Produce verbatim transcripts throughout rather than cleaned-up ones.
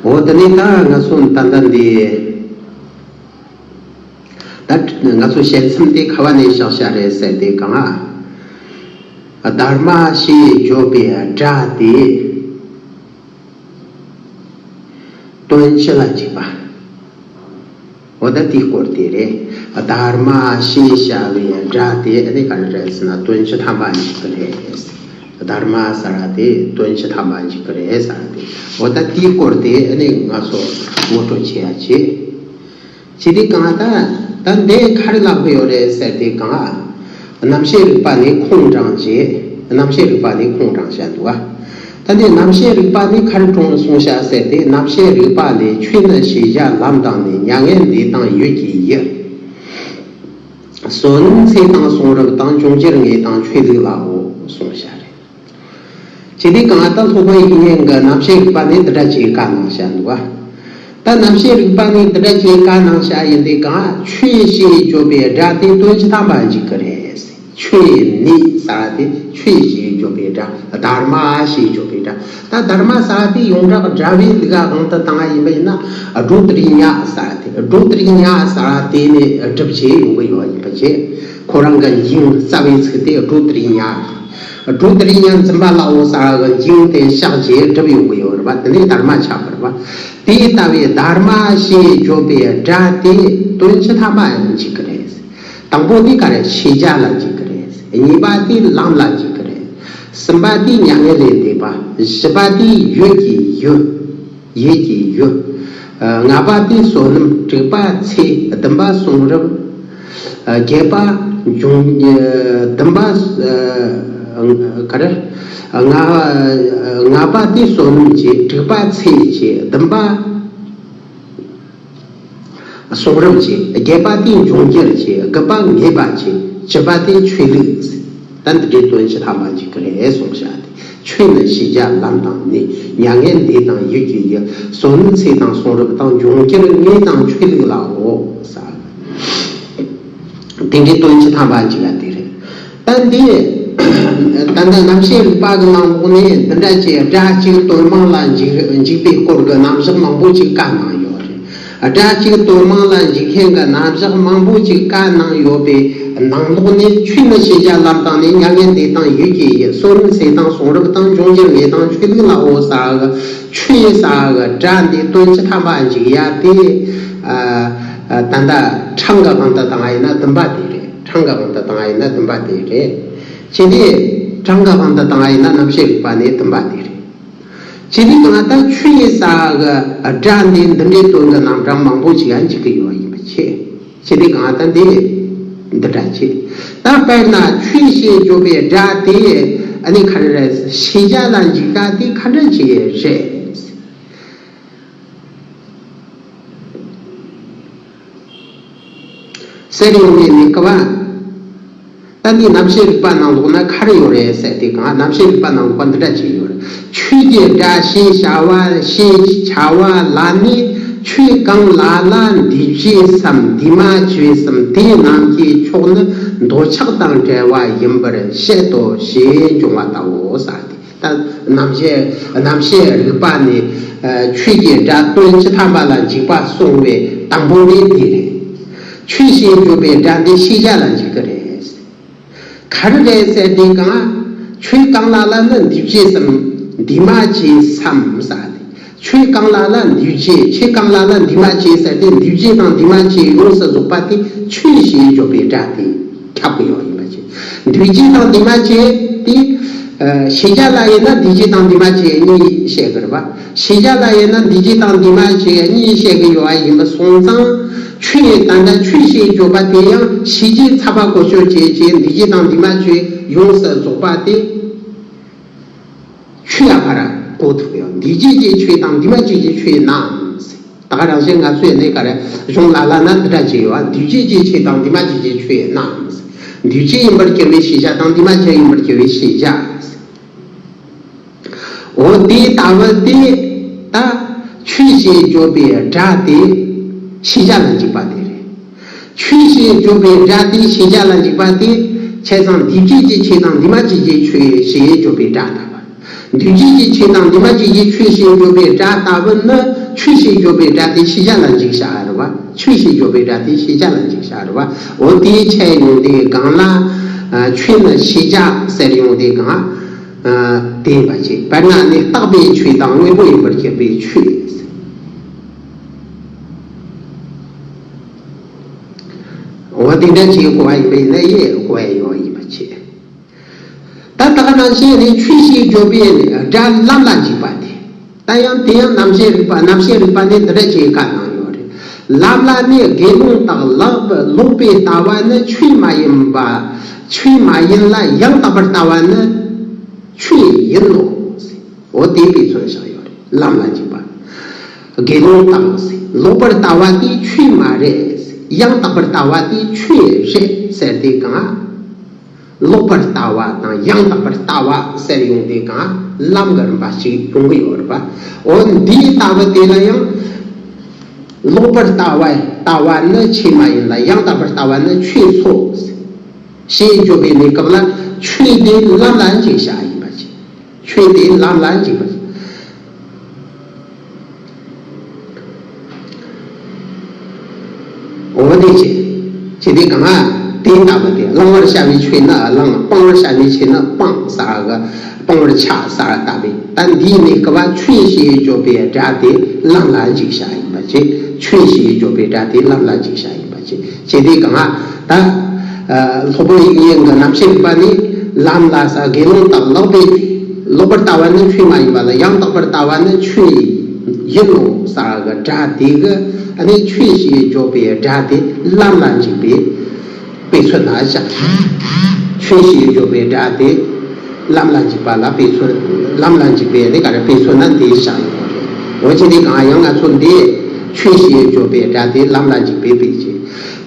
འོ་དེ་ནས་ད་ང་ཚོ་ད་ལྟ་འདི་ད་ང་ཚོ་བཤད་མཚམས་དེ་ག་བ་ནས་བཞག་བཞག་རེད་ཟེར་དེ་གང་ཨ། དྷརྨ་ཞེས་བརྗོད་པའི་སྒྲ་དེ་དོན་སྤྱི་ལ་འཇུག་པ། འོ་ད་དེའི་སྐོར་དེ་རེད། དྷརྨ་ཞེས་བྱ་བའི་སྒྲ་དེ་ཨ་ནི་ག་རེ་རེད་ཟེར་ན་དོན་སྤྱི་ཐམ་པ་འཇུག་གི་རེད། དྷརྨ་ཟེར་བ་དེ་དོན་སྤྱི་ཐམ་པ་འཇུག་གི་རེད་ཟེར་བ་དེ། འོ་ད་དེའི་སྐོར་དེ་ཨ་ནི་ང་ཚོ་ངོ་སྤྲོད་བྱེད་ཡ་བྱེད། བྱེད་དུས་གང་ལྟར་ད་འདི་ག་རེ་ལབ་གི་ཡོད་རེད་ཟེར་དུས་གང་། རྣམ་ཤེས་རིག་པ་ནི་ཁུངས་དྲངས་བྱས། རྣམ་ཤེས་རིག་པ་ནི་ཁུངས་དྲངས་བྱ་འདུག་བ། ད་འདི་རྣམ་ཤེས་རིག་པ་ནི་ག་རེ་དྲངས་གསུངས་བྱ་ཟེར་ཏེ། རྣམ་ཤེས་རིག་པ་ནི་ཆོས་ནི་ཤེས་བྱ་ལམ་དང་ནི། མྱ་ངན་འདས་དང་ཡུལ་གྱི་ཡུལ། བསོད་ནམས་ཚེ་དང་གསུང་རབ་དང་། འབྱུང་འགྱུར་ངེས་དང་ཆོས་ལུགས་ལའོ་གསུངས་བྱ་རེད། བྱས་དུས་གང་ལྟར་སློབ་དཔོན་དབྱིག་གཉེན་གྱི་རྣམ་ཤེས་རིག་པ་ནི་འདི་འདྲ་ཅིག་བཀའ་གནང་བཞག་འདུག་བ། ད་རྣམ་ཤེས་རིག་པ་ནི་འདི་འདྲ་ཅིག་བཀའ་གནང་བཞག་ཡིན་དུས་གང་ཆོས་ཞེས་བརྗོད་པའི་སྒྲ་དེ་དོན་སྤྱི་ཐམ་པ་འཇུག་གི་རེད། ཆོས་ནི་ཟེར་བ་དེ་ཆོས་ཞེས་བརྗོད་པའི་སྒྲ། དྷརྨ་ཞེས་བརྗོད་པའི་སྒྲ། ད་དྷརྨ་ཟེར་བ་དེ་ཡོངས་གྲགས་སྒྲ་བའི་ལུགས་ལ་དབང་དུ་བཏང་བ་ཡིན་པ་ཡིན་ན། བྲོ་ཏྲི་ཉ་ཟེར་བ་དེ། བྲོ་ཏྲི་ཉ་ཟེར་བ་དེ་ནས་སྒྲུབ་བྱས་ཡོང་གི་ཡོད་ཡིན་པ་བྱས། ཁོ་རང་གི་འཇིང་རྩ་བའི་ཚིག་དེ་བྲོ་ཏྲི་ཉ། བྲོ་ཏྲི་ཉ་འཛིན་པ་ལའོ་ཟེར་བ་གི་འཇིང་དེ་བཤགས་བྱས་སྒྲུབ་ཡོང་གི་ཡོད་རེད་པ། དེ་ནས་དྷརྨ་ཆགས་པ་རེད་པ། དེ་ལྟ་བུའི་དྷརྨ་ཞེས་བརྗོད་པའི་སྒྲ་དེ་དོན་སྤྱི་ཐམ་པ་འཇུག་གི་རེད། དང་པོ་དེ་ག་རེ་ཤེས་བྱ་ལ་འཇུག་གི་རེད། གཉིས་པ་དེ་ལམ་ལ་འཇུག་གི་རེད། གསུམ་པ་དེ་མྱ་ངན་ལས་འདས་པ། བཞི་པ་དེ་ཡུལ་གྱི་ཡུལ། ཡུལ་གྱི་ཡུལ། ལྔ་པ་དེ་བསོད་ནམས། དྲུག་པ་ཚེ། བདུན་པ་གསུང་རབ། བརྒྱད་པ་འབྱུང་། བདུན་པ་ག་རེ། ལྔ་ལྔ་པ་དེ་བསོད་ནམས་བྱས། དྲུག་པ་ཚེ་བྱས། བདུན་པ་གསུང་རབ་བྱས། བརྒྱད་པ་དེ་འབྱུང་འགྱུར་བྱས། དགུ་པ་ངེས་པ་བྱས། བཅུ་པ་དེ་ཆོས་ལུགས། ད་འདི་འདྲའི་དོན་སྤྱི་ཐམ་པ་འཇུག་གི་རེད་གསུངས་བཞག་སྟེ། ཆོས་ནི་ཤེས་བྱ་ལམ་དང་ནི། མྱ་ངན་འདས་དང་ཡུལ་གྱི་ཡུལ། བསོད་ནམས་ཚེ་དང་གསུང་རབ་དང་། འབྱུང་འགྱུར་ངེས་དང་ཆོས་ལུགས་ལའོ་ཟེར། དེ་འདྲའི་དོན་སྤྱི་ཐམ་པ་འཇུག་ཡ་དེ་རེད། ད་འདི་ད་ལྟ་རྣམ་ཤེས་རིག་པ་གི་ནང་ལོགས་ནས་འདི་འདྲ་ཅིག་སྒྲ་གཅིག་དོན་མང་ལ་འཇུག་འཇུག་པའི་སྐོར་གྱི་རྣམ་གཞག་མང་པོ་ཅིག་བཀའ་གནང་ཡོད་རེད། སྒྲ་གཅིག་དོན་མང་ལ་འཇུག་མཁན་གྱི་རྣམ་གཞག་མང་པོ་ཅིག་བཀའ་གནང་ཡོད་པའི་ནང་ལོགས་ནས། ཆོས་ནི་ཤེས་བྱ་ལམ་དང་ནི། མྱ་ངན་འདས་དང་ཡུལ་གྱི་ཡུལ། བསོད་ནམས་ཚེ་དང་གསུང་རབ་དང་། འབྱུང་འགྱུར་ངེས་དང་ཆོས་ལུགས་ལའོ་ཟེར་གི། ཆོས་ཟེར་གི་སྒྲ་འདི་དོན་སྤྱི་ཐམ་པ་འཇུག་ཡ་དེ། ཨ་ཨ་ད་ལྟ་གྲངས་ཀྱི་དབང་དུ་བཏང་བ་ཡིན་ན་བདུན་པ་དེ་རེད། གྲངས་ཀྱི་དབང་དུ་བཏང་བ་ཡིན་ན་བདུན་པ་དེ་རེད། བྱས་ཏེ་གྲངས་ཀྱི་དབང་དུ་བཏང་བ་ཡིན་ན་རྣམ་ཤེས་རིག་པ་ནི་བདུན་པ་དེ་རེད། བྱས་ཏེ་གང་ལྟར་ཆོས་ཟེར་གི་སྒྲ་འདི་འདི་འདྲའི་དོན་གྱི་རྣམ་གྲངས་མང་པོ་ཅིག་ཡང་འཇུག་གི་ཡོད་ཡིན་པ་བྱས། བྱས་ཏེ་གང་ལྟར་འདི་འདི་འདྲ་བྱས། ད་དཔེར་ན་ཆོས་ཞེས་བརྗོད་པའི་སྒྲ་དེ་ཨ་ནི་ག་རེ་རེད། ཤེས་བྱ་ལ་འཇུག་པ་དེ་ག་འདྲ་ཅིག་རེད། ཟེར་ཡོང་ནས་ནི་ག་བ། ད་འདི་རྣམ་ཤེས་རིག་པ་ནང་ལོགས་ན་ག་རེ་ཡོད་རེད་ཟེར་དུས་གང་། རྣམ་ཤེས་རིག་པ་ནང་ལོགས་འདི་འདྲ་ཅིག་ཡོད་རེད། ཆོས་ཀྱི་སྒྲ་ཞེས་བྱ་བ། ཞེས་བྱ་བ་ལ་ནི་ཆོས་གང་ལ་ལ་འདུས་བྱས་སམ་འདུས་མ་བྱས་སམ་དེ་རྣམས་ཀྱི་ཕྱོགས་ནི་འདོད་ཆགས་དང་བྲལ་བ་ཡིན་པར་བཤད་དོ་ཞེས་འབྱུང་བ་ལྟ་བུའོ་ཟེར་ཏེ། ད་རྣམ་ཤེས་རྣམ་ཤེས་རིག་པ་ནི་ཆོས་ཀྱི་སྒྲ་དོན་སྤྱི་ཐམ་པ་ལ་འཇུག་པ་གསུངས་པའི་དང་པོ་ནི་འདི་རེད། ཆོས་ཞེས་བརྗོད་པའི་སྒྲ་འདི་ཤེས་བྱ་ལ་འཇུག་གི་རེད། ག་རེ་རེད་ཟེར་དུས་གང་། ཆོས་གང་ལ་ལ་ནི་འདུས་བྱས་སམ་འདུས་མ་བྱས་སམ་ཟེར་ཏེ། ཆོས་གང་ལ་ལ་འདུས་བྱས། ཆོས་གང་ལ་ལ་འདུས་མ་བྱས་ཟེར་ཏེ། འདུས་བྱས་དང་འདུས་མ་བྱས་ཡོངས་སུ་རྫོགས་པ་དེ་ཆོས་ཞེས་བརྗོད་པའི་སྒྲ་དེ་ཁྱབ་ཀྱི་ཡོད་ཡིན་པ་བྱས། འདུས་བྱས་དང་འདུས་མ་བྱས་དེ། ཨ་ཤེས་བྱ་ལ་ཡིན་ན་འདུས་བྱས་དང་འདུས་མ་བྱས་གཉིས་བཤད་ཀྱི་རེད་པ། ཤེས་བྱ་ལ་ཡིན་ན་འདུས་བྱས་དང་འདུས་མ་བྱས་གཉིས་བཤད་ཀྱི་ཡོད་པ་ཡིན་པ་སོང་ཙང་། ཆོས་ད་ལྟ་ཆོས་ཞེས་བརྗོད་པ་དེ་ཡང་ཤེས་བྱའི་ཚད་པ་གོ་ཆོད་བྱས་བྱས། འདུས་བྱས་དང་འདུས་མ་བྱས་ཡོངས་སུ་རྫོགས་པ་དེ་ཆོས་ཡང་ཕར་གོ་ཐུབ་ཡོད། འདུས་བྱས་ཀྱི་ཆོས་དང་འདུས་མ་བྱས་ཀྱི་ཆོས་ཡིན་ནམ། ད་ག་རང་བཞིན་ང་ཚོའི་གནས་ག་རེ་གཞུང་ལ་ལ་ན་འདི་འདྲ་བྱས་ཡོད། འདུས་བྱས་ཀྱི་ཆོས་དང་འདུས་མ་བྱས་ཀྱི་ཆོས་ཡིན་ནམ། འདུས་བྱས་ཡིན་པར་གྱུར་པའི་ཤེས་བྱ་དང་འདུས་མ་བྱས་ཡིན་པར་གྱུར་པའི་ཤེས་བྱ། འོ་དེ་ལྟ་བུ་དེ་ད་ཆོས་ཞེས་བརྗོད་པའི་སྒྲ་དེ་ཤེས་བྱ་ལ་འཇུག་པ་དེ་རེད། ཆོས་ཞེས་བརྗོད་པའི་སྒྲ་དེ་ཤེས་བྱ་ལ་འཇུག་པ་དེ་བྱས་ཙང་འདུས་བྱས་ཀྱི་ཆོས་དང་འདུས་མ་བྱས་ཀྱི་ཆོས་ཞེས་བརྗོད་པའི་སྒྲ་ལྟ་བུ། འདུས་བྱས་ཀྱི་ཆོས་དང་འདུས་མ་བྱས་ཀྱི་ཆོས་ཞེས་བརྗོད་པའི་སྒྲ་ལྟ་བུ་ནི། ཆོས་ཞེས་བརྗོད་པའི་སྒྲ་དེ་ཤེས་བྱ་ལ་འཇུག་བྱ་རེད་བ། ཆོས་ཞེས་བརྗོད་པའི་སྒྲ་དེ་ཤེས་བྱ་ལ་འཇུག་བྱ་རེད་བ། འོ་དེའི་ཆ་ཡོང་དེ་གང་ལ། ཨ། ཆོས་ནི་ཤེས་བྱ་ཟེར་ཡོང་དེ་གང་། ཨ། དེ་ཡིན་པ་ཅིག་དཔེར་ན་ནི། རྟག་པའི་ཆོས་དང་དངོས་པོ་ཡིན་པར་གྱུར་པའི་ཆོས། འོ་དེ་འདྲ་ཅིག་གོ་བ་ཡིན་པ་ཡིན་ན། ཡེ་གོ་བ་ཡོང་ཡིན་པ་ཅིག་ད་ད་ག་ནང་བཞིན་ནི་ཆོས་ཞེས་བརྗོད་པའི་སྒྲ་ལམ་ལ་འཇུག་པ་དེ། ད་ཡང་དེ་ཡང་རྣམ་བཤད་རིག་པ། རྣམ་བཤད་རིག་པ་ནི་འདི་འདྲ་ཅིག་བཀའ་གནང་ཡོད་རེད། ལམ་ལ་ནི་དགེ་སློང་དག་ལག་ལོག་པའི་ལྟ་བ་ནི་ཆོས་མ་ཡིན་པ། ཆོས་མ་ཡིན་ལ་ཡང་དག་པར་ལྟ་བ་ནི་ཆོས་ཡིན་ནོ། འོ་དེ་དཔེ་མཚོན་བཞག་ཡོད་རེད། ལམ་ལ་འཇུག་པ། དགེ་སློང་དག་ལོག་པར་ལྟ་བ་དེ་ཆོས་མ་རེད། ཡང་དག་པར་ལྟ་བ་དེ་ཆོས་རེད་ཟེར་དེ་གང་། ལོག་པར་ལྟ་བ་དང་ཡང་དག་པར་ལྟ་བ་ཟེར་ཡོང་དེ་གང་། ལམ་གྱི་རིམ་པ་ཞིག་ཡོང་གི་ཡོད་རེད་པ། འོ་འདིའི་ལྟ་བུ་དེ་ལ་ཡང་། ལོག་པར་ལྟ་བ། ལྟ་བ་ནི་ཆོས་མ་ཡིན་ལ། ཡང་དག་པར་ལྟ་བ་ནི་ཆོས་སོ། ཞེས་བརྗོད་པའི་གནས་སྐབས་ལ། ཆོས་དེ་ལམ་ལ་འཇུག་བྱ་ཡིན་པ་ཅིག་ཆོས་དེ་ལམ་ལ་འཇུག་པ་ཅིག་འོ་དེ་བྱེད། བྱེད་དེ་གང་། དེ་ལྟ་བུ་དེ། བླང་བར་བྱ་བའི་ཆོས་ནི་བླང་། སྤང་བར་བྱ་བའི་ཆོས་ནི་སྤང་ཟེར་གི། སྤང་བར་བྱ་ཟེར་ལྟ་བུའི། ད་འདིའི་གནས་སྐབས་ལ་ཆོས་ཞེས་བརྗོད་པའི་སྒྲ་དེ་ལམ་ལ་འཇུག་བྱ་ཡིན་པ་ཅིག་ཆོས་ཞེས་བརྗོད་པའི་སྒྲ་དེ་ལམ་ལ་འཇུག་བྱ་ཡིན་པ་ཅིག་བྱེད་དེ་གང་། ད། ཨ། སློབ་དཔོན་དབྱིག་གཉེན་གྱི་རྣམ་བཤད་རིག་པ་ནས། ལམ་ལ་ཟེར། དགེ་སློང་དག་ལོག་པའི། ལོག་པར་ལྟ་བ་ནི་ཆོས་མ་ཡིན་པ་ལ། ཡང་དག་པར་ལྟ་བ་ནི་ཆོས་ཡིན་ནོ་ཟེར་གི་སྒྲ་དེ་གི། ཨ་ནི་ཆོས་ཞེས་བརྗོད་པའི་སྒྲ་དེ་ལམ་ལ་འཇུག་པའི་དཔེ་མཚོན་ལ་བཞག་ཆོས་ཞེས་བརྗོད་པའི་སྒྲ་དེ་ལམ་ལ་འཇུག་པ་ལ་དཔེ་མཚོན། ལམ་ལ་འཇུག་པའི་ནི་ག་རེ་དཔེ་མཚོན་ན་དེ་བཞག་ཡོད་རེད། འོ་ཅི་ནི་གང་ཡང་ང་ཚོ་འདི་ཆོས་ཞེས་བརྗོད་པའི་སྒྲ་དེ་ལམ་ལ་འཇུག་པའི་དཔེ་ཅིག་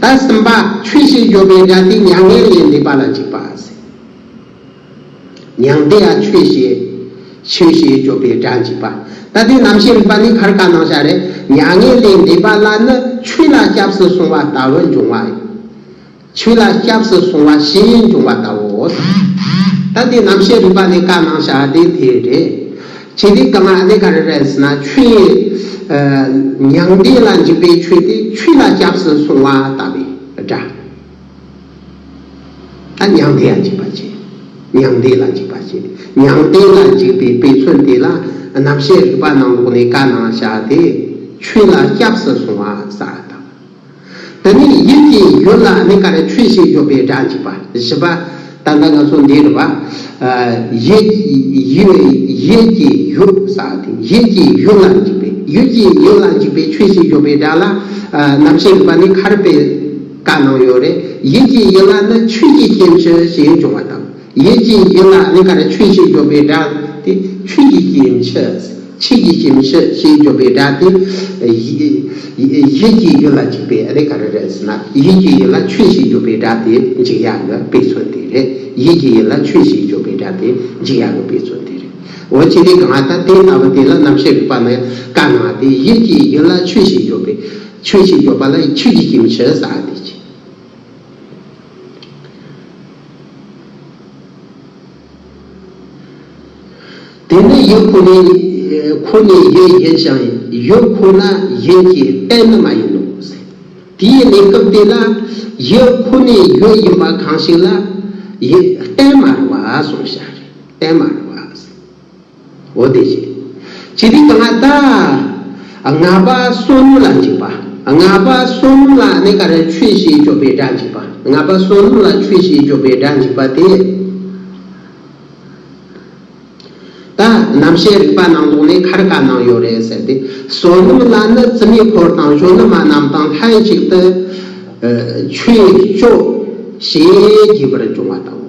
ད་གསུམ་པ། ཆོས་ཞེས་བརྗོད་པའི་སྒྲ་དེ་མྱ་ངན་ལས་འདས་པ་ལ་འཇུག་པ་ཟེར། མྱང་འདས་ལ་ཆོས་ཞེས། ཆོས་ཞེས་བརྗོད་པའི་སྒྲ་འཇུག་པ། ད་དེ་རྣམ་བཤད་རིག་པ་ནི་ག་རེ་བཀའ་གནང་བཞག་རེད། མྱ་ངན་ལས་འདས་པ་ལ་ནི་ཆོས་ལ་སྐྱབས་སུ་སོང་བ་ལྟ་བུ་འབྱུང་བ། ཆོས་ལ་སྐྱབས་སུ་སོང་བ་ཞེས་འབྱུང་བ་ལྟ་བུའོ། ད་དེ་རྣམ་བཤད་རིག་པ་ནི་བཀའ་གནང་བཞག་དེ་དེ་རེད། བྱས་དེ་གང་ལ་ནི་ག་རེ་རེད་ཟེར་ན། ཆོས། ཨ། མྱང་འདས་ལ་འཇུག་པའི་ཆོས་དེ་ཆོས་ལ་སྐྱབས་སུ་སོང་བ་ལྟ་བུའི་སྒྲ། ད་མྱང་འདས་ལ་འཇུག་པ་བྱེད། མྱང་འདས་ལ་འཇུག་པ་བྱེད། མྱང་འདས་ལ་འཇུག་པའི་དཔེ་མཚོན་དེ་ལ་རྣམ་བཤད་རིག་པ་ནང་ལོགས་ནས་བཀའ་གནང་བཞག་དེ། ཆོས་ལ་སྐྱབས་སུ་སོང་བ་ཟེར་བ་དང་། དེ་ནས་ཡིད་ཀྱི་ཡུལ་ལ་ནི་ག་རེ། ཆོས་ཞེས་བརྗོད་པའི་སྒྲ་འཇུག་པ། བཞི་པ། ད་ལྟ་ང་ཚོ་འདི་རེད་པ། ཨ། ཡིད། ཡིད། ཡིད་ཀྱི་ཡུལ་ཟེར་དེ། ཡིད་ཀྱི་ཡུལ་ལ་འཇུག་པའི། ཡིད་ཀྱི་ཡུལ་ལ་འཇུག་པའི་ཆོས་ཞེས་བརྗོད་པའི་སྒྲ་ལ། ཨ། རྣམ་བཤད་རིག་པ་ནི་ག་རེ་དཔེ་བཀའ་གནང་ཡོད་རེད། ཡིད་ཀྱི་ཡུལ་ལ་ནི་ཆོས་ཀྱི་སྐྱེ་འཆི་ཞེས་འབྱུང་བ་དང་། ཡིད་ཀྱི་ཡུལ་ལ་ནི་ག་རེ། ཆོས་ཞེས་བརྗོད་པའི་སྒྲ་དེ་ཆོས་ཀྱི་སྐྱེ་འཆི། ཆོས་ཀྱི་སྐྱེ་འཆི་ཞེས་བརྗོད་པའི་སྒྲ་དེ། ཡིད། ཡིད་ཀྱི་ཡུལ་ལ་འཇུག་པའི་ཨ་ནི་ག་རེ་རེད་ཟེར་ན། ཡིད་ཀྱི་ཡུལ་ལ་ཆོས་ཞེས་བརྗོད་པའི་སྒྲ་དེ་འཇུག་ཡག་གི་དཔེ་མཚོན་དེ་རེད། ཡིད་ཀྱི་ཡུལ་ལ་ཆོས་ཞེས་བརྗོད་པའི་སྒྲ་དེ་འཇུག་ཡག་གི་དཔེ་མཚོན་དེ་རེད། འོ་ཅི་སྟེ་གང་ལྟར་དེ་ལྟ་བུ་དེ་ལ་རྣམ་བཤད་རིག་པ་ནི་བཀའ་གནང་སྟེ། ཡིད་ཀྱི་ཡུལ་ལ་ཆོས་ཞེས་བརྗོད་པའི། ཆོས་ཞེས་བརྗོད་པ་ལ་ཆོས་ཀྱི་སྐྱེ་འཆི་ཟེར་དེ་ཅི། དེ་ནི་ཡུལ་ཁོ་ནས། ཁོ་ནས་ཡུལ་ཡིན་ཞིང་། ཡུལ་ཁོ་ན་ཡིན་གྱི་གཏན་ནི་མ་ཡིན་ནོ། དེའི་གནས་སྐབས་དེ་ལ་ཡུལ་ཁོ་ནས་ཡུལ་ཡིན་པ་གང་ཞིག་ལ་ཡིན་གཏན་མ་རེད་པ་གསུངས་བཞག་རེད། གཏན་མ་རེད་པ། འོ་དེ་བཞིན། ཇི་སྟེ་གང་ལྟར། ལྔ་པ་བསོད་ནམས་ལ་འཇུག་པ། ལྔ་པ་བསོད་ནམས་ལ་ནི་ག་རེ། ཆོས་ཞེས་བརྗོད་པའི་སྒྲ་འཇུག་པ། ལྔ་པ་བསོད་ནམས་ལ་ཆོས་ཞེས་བརྗོད་པའི་སྒྲ་འཇུག་པ་དེ། ད་རྣམ་བཤད་རིག་པ་ནང་ལོགས་ནས་ག་རེ་བཀའ་གནང་ཡོད་རེད་ཟེར་ཏེ། བསོད་ནམས་ལ་ནི་བཙུན་མའི་འཁོར་དང་གཞོན་ནུ་མ་རྣམས་དང་ལྷན་ཅིག་ཏུ། ཨ། ཆོས་སྤྱོད་ཞེས་བགྱི་བར་འབྱུང་བ་དང་།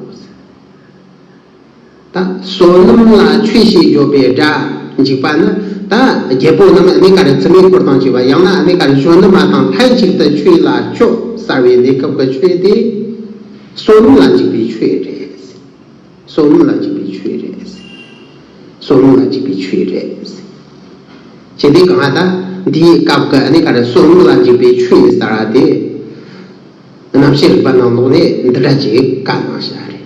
ད་བསོད་ནམས་ལ་ཆོས་ཞེས་བརྗོད་པའི་སྒྲ་འཇུག་པ་ནི། ད་རྒྱལ་པོ་རྣམས་ཨ་ནི་ག་རེ། བཙུན་མོའི་འཁོར་དང་བཅས་པ། ཡང་ན་ཨ་ནི་ག་རེ། གཞོན་ནུ་མ་དང་ལྷན་ཅིག་ཏུ་ཆོས་ལ་སྤྱོད་ཟེར་བའི་གནས་སྐབས་ཀྱི་ཆོས་དེ་བསོད་ནམས་ལ་འཇུག་པའི་ཆོས་རེད། བསོད་ནམས་ལ་འཇུག་པའི་ཆོས་རེད། བསོད་ནམས་ལ་འཇུག་པའི་ཆོས་རེད། ཇི་སྟེ་གང་ལྟར་འདིའི་སྐབས་ཀྱི་ཨ་ནི་ག་རེ། བསོད་ནམས་ལ་འཇུག་པའི་ཆོས་ཟེར་བ་དེ། རྣམ་བཤད་རིག་པ་ནང་ལོགས་ནས་འདི་འདྲ་ཅིག་བཀའ་གནང་བཞག་རེད།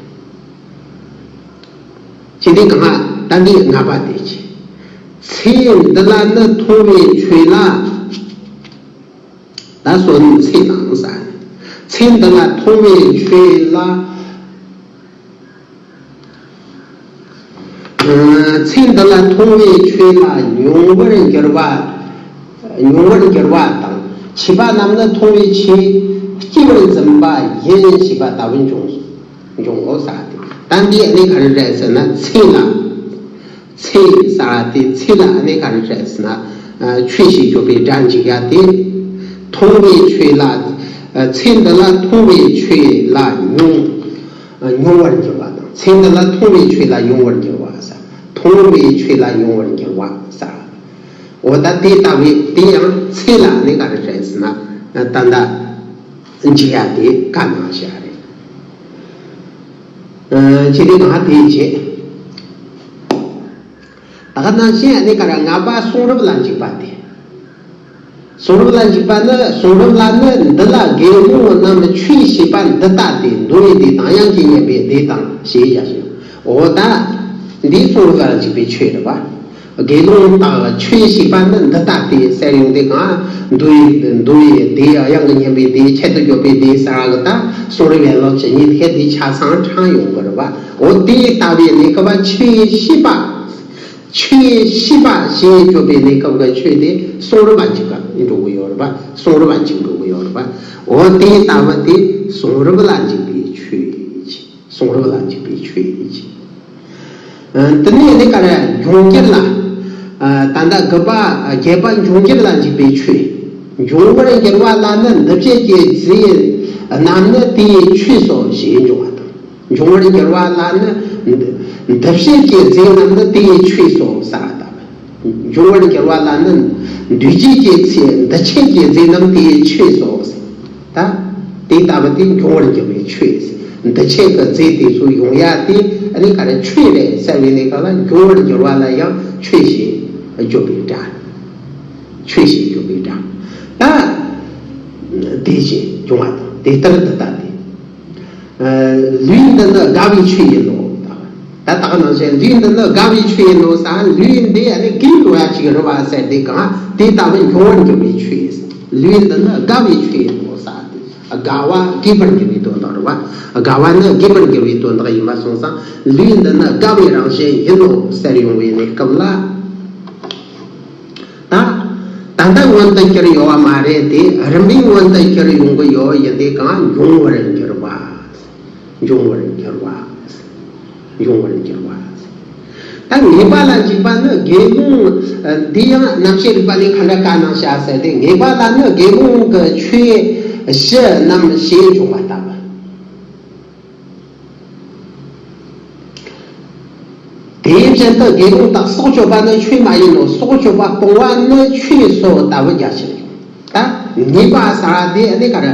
ཇི་སྟེ་གང་། ད་འདི་ལྔ་པ་དེ་ཅི། ཚེ་འདི་ལ་ནི་མཐོང་བའི་ཆོས་ལ། ད་སོ་ནི་ཚེ་དང་ས། ཚེ་འདི་ལ་མཐོང་བའི་ཆོས་ལ། ཚེ་འདི་ལ་མཐོང་བའི་ཆོས་ལ་མྱོང་བར་འགྱུར་བ། མྱོང་བར་འགྱུར་བ་དང་། ཆོས་པ་རྣམས་ནི་མཐོང་བའི་ཆོས་སྐྱེ་བར་འཛིན་པ་ཡིན་ཞེས་པ་ལྟ་བུ་འབྱུང་འབྱུང་ངོ་ས་སྟེ། ད་འདི་ཨ་ནི་ག་རེ་རེད་ཟེར་ན། ཚེ་ལ། ཚེ་ས་སྟེ། ཚེ་ལ་ཨ་ནི་ག་རེ་རེད་ཟེར་ན། ཆོས་ཞེས་བརྗོད་པའི་སྒྲ་འཇུག་ཡ་དེ། མཐོང་བའི་ཆོས་ལ། ཚེ་འདི་ལ་མཐོང་བའི་ཆོས་ལ་མྱོང་། མྱོང་བར་འགྱུར་བ་དང་། ཚེ་འདི་ལ་མཐོང་བའི་ཆོས་ལ་མྱོང་བར་འགྱུར་བ་ས། མཐོང་བའི་ཆོས་ལ་མྱོང་བར་འགྱུར་བ་ས། འོ་ད་དེ་ལྟ་བུའི་དེ་ཡང་ཚེ་ལ་ནི་ག་རེ་རེད་ཟེར་ན། ད་ལྟ་འཇུག་ཡ་དེ་བཀའ་གནང་བཞག་རེད། ཨ། ཅི་སྟེ་གང་དེའི་རྗེས། ད་ག་ནང་བཞིན་ནི་ག་རེ་ལྔ་པ་གསུང་རབ་ལ་འཇུག་པ་སྟེ། གསུང་རབ་ལ་འཇུག་པ་ནི། གསུང་རབ་ལ་ནི་འདི་ལ་དགེ་སློང་རྣམས་ཆོས་ཞེས་པ་འདི་ལྟ་སྟེ། འདུལ་བའི་སྡེ་དང་། དབྱངས་ཀྱིས་སྙན་པའི་སྡེ་དང་ཞེས་བྱ་ཞིང་། འོ་ད་འདིའི་གསུང་རབ་ལ་འཇུག་པའི་ཆོས་རེད་པ། དགེ་སློང་དག་ཆོས་ཞེས་པ་ནི་འདི་ལྟ་སྟེ་ཟེར་ཡོང་དུས་གང་། འདུལ་བའི་འདུལ་བའི་སྡེ། དབྱངས་ཀྱིས་སྙན་པའི་སྡེ། ཆེད་དུ་གྱུར་པའི་སྡེ་ཟེར་བ་གི་ད་གསུང་རབ་ཡན་ལག་བཅུ་གཉིས་དེ་དེ་ཆ་ཚང་དྲངས་ཡོང་གི་རེད་པ། འོ་དེ་ལྟ་བུའི་གནས་སྐབས་ཆོས་ཤེས་པ། ཆོས་ཤེས་པ་ཞེས་བརྗོད་པའི་གནས་སྐབས་ཀྱི་ཆོས་དེ་གསུང་རབ་ལ་འཇུག་འགྲོ་གི་ཡོད་རེད་པ། གསུང་རབ་ལ་འཇུག་འགྲོ་གི་ཡོད་རེད་པ། འོ་དེ་ལྟ་བུ་དེ་གསུང་རབ་ལ་འཇུག་པའི་ཆོས་ཅིག། གསུང་རབ་ལ་འཇུག་པའི་ཆོས་ཅིག། ཨ། དེ་ནས་ནི་ག་རེ་འབྱུང་འགྱུར་ལ། ཨ། ད་ལྟ་དགུ་པ་བརྒྱད་པ་འབྱུང་འགྱུར་ལ་འཇུག་པའི་ཆོས། འབྱུང་བར་འགྱུར་བ་ལ་ནི་འདུ་བྱེད་ཀྱི་རྫས་རྣམས་ནི་དེའི་ཆོས་སོ་ཞེས་འབྱུང་བ་དང་། འབྱུང་བར་འགྱུར་བ་ལ་ནི་འདུ་བྱེད་ཀྱི་རྫས་རྣམས་ནི་དེའི་ཆོས་སོ་ཟེར་བ་ལྟ་བུ། འབྱུང་བར་འགྱུར་བ་ལ་ནི་འདུ་བྱེད་ཀྱི་ཚེ། འདུ་བྱེད་ཀྱི་རྫས་རྣམས་དེའི་ཆོས་སོ་ཟེར། ད་དེ་ལྟ་བུ་དེ་འབྱུང་བར་འགྱུར་བའི་ཆོས་ཟེར། འདུ་བྱེད་ཀྱི་རྫས་དེ་ཚོ་ཡོང་ཡ་དེ་ཨ་ནི་ག་རེ་ཆོས་རེད་ཟེར་བའི་གནས་སྐབས་ལ། འབྱུང་བར་འགྱུར་བ་ལ་ཡང་ཆོས་ཞེས་བརྗོད་པའི་སྒྲ། ཆོས་ཞེས་བརྗོད་པའི་སྒྲ། ད་དེ་བཞིན་འབྱུང་བ་དང་། དེ་ལྟར་འདི་ལྟ་སྟེ། ལུས་འདི་ནི་དགའ་བའི་ཆོས་ཡིན་ནོ། ད་ད་ག་ནང་བཞིན་ལུས་འདི་ནི་དགའ་བའི་ཆོས་ཡིན་ནོ་ཟེར། ལུས་འདི་ཨ་ནི་དགེ་འགྲོ་ཡ་ཅིག་རེད་པ་ཟེར་དུས་གང་། དེ་ལྟ་བུ་འབྱུང་བར་འགྱུར་བའི་ཆོས། ལུས་འདི་ནི་དགའ་བའི་ཆོས་ཡིན་ནོ་ཟེར་ཏེ། དགའ་བ་དགེ་བར་འགྱུར་བའི་དོན་དག་རེད་པ། དགའ་བ་ནི་དགེ་བར་འགྱུར་བའི་དོན་དག་ཡིན་པ་སོང་ཙང་། ལུས་འདི་ནི་དགའ་བའི་རང་བཞིན་ཡིན་ནོ་ཟེར་ཡོང་བའི་གནས་སྐབས་ལ། ད་ད་ལྟ་མངོན་དུ་གྱུར་ཡོད་པ་མ་རེད་དེ། རིམ་པས་མངོན་དུ་གྱུར་ཡོང་གི་ཡོད། ཡིན་དུས་གང་། འབྱུང་བར་འགྱུར་བ། འབྱུང་བར་འགྱུར་བ། འབྱུང་བར་འགྱུར་བ། ད་ངེས་པ་ལ་འཇུག་པ་ནི་དགེ་སློང་། འདི་ཡང་རྣམ་བཤད་རིག་པ་ནས་ག་འདྲ་བཀའ་གནང་བཞག་ཟེར་ཏེ། ངེས་པ་ལ་ནི་དགེ་སློང་གི་ཆོས་བཞི་རྣམས་ཞེས་འབྱུང་བ་ལྟ་བུ། དེའི་རྐྱེན་དུ་དགེ་སློང་དག་སྲོག་གཅོད་པ་ནི་ཆོས་མ་ཡིན་ནོ། སྲོག་གཅོད་པ་སྤོང་བ་ནི་ཆོས་སོ་ལྟ་བུ་རྒྱ་ཆེར་ཡོད། ད་ངེས་པ་ཟེར་བ་དེ་ནི་ག་རེ།